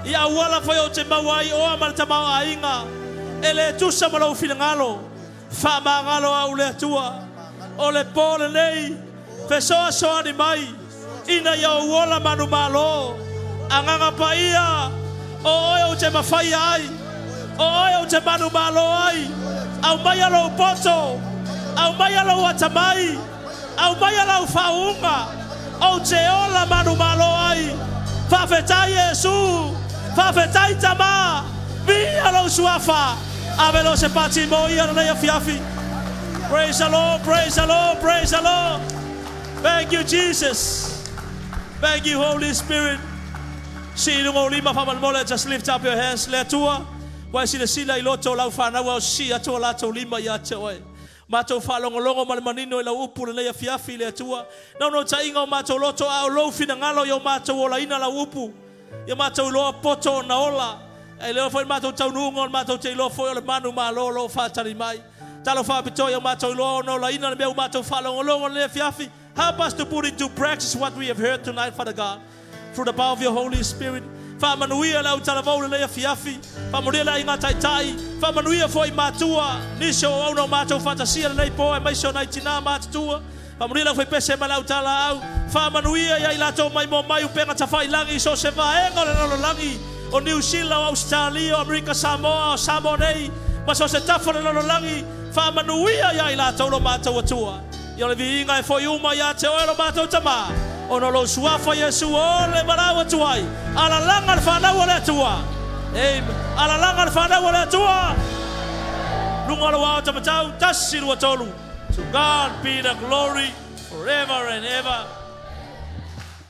i auala foi ou te maua ai oa ma le tamaoaiga e le tusa ma lou finagalo. Faamagalo au le Atua o le po lenei, fesoasoani mai ina ia ou ola manumalo. Agaga Paia, o oe ou te mafaia ai, o oe ou te manumalo ai. Aumaia lou poto, aumaia lou atamai, aumaia lau faauuga, ou te ola manumalo ai. Faafetai Iesu, faafetai Tama, viia lou Suafa. Ave loa se pati mo ia lenei afiafi. Praise the Lord, praise the Lord, praise the Lord. Thank you, Jesus. Thank you, Holy Spirit. Sii i luga o lima faamolemole, just lift up your hands. Le Atua, ua e silasila i loto o lau fanau ao sii atu o latou lima ia te oe. Matou faalogologo ma le manino i lau upu lenei afiafi, le Atua. Naunautaiga o matou loto a o lou finagalo i o matou olaina lau upu. Ia matou iloa poto ona ola. E iloa foi le matou taunuuga o le matou te iloa foi o le manu malo o lo o faatali mai. Talo faapitoa ia matou iloa ona olaina le mea ua matou faalogologo i lenei afiafi. Help us to put into practice what we have heard tonight, Father God, through the power of your Holy Spirit. Faamanuia le au talavou i lenei afiafi. Faamanuia le aiga taitai. Faamanuia foi matua, nisi o auauna o matou faatasia lenei po aemaise o nai tina matutua. Faamanuia le aufaipese ma le autalaau. Faamanuia ia i latou maimoa mai upega tafailagi i so o se vaega o le lalolagi, o Niu Sila, o Ausetalia, o Amerika Samoa, o Samoa nei, ma so o se tafa o le lalolagi. Faamanuia ia i latou lo matou Atua. Ia o le viiga e foi uma ia te oe lo matou Tama, ona o lou Suafa Iesu o le valaau atu ai, Alalaga le fanau a le Atua! Amen. Alalaga le fanau a le Atua! Luga o lou aotamatau, tasi, lua, tolu. To God be the glory forever and ever.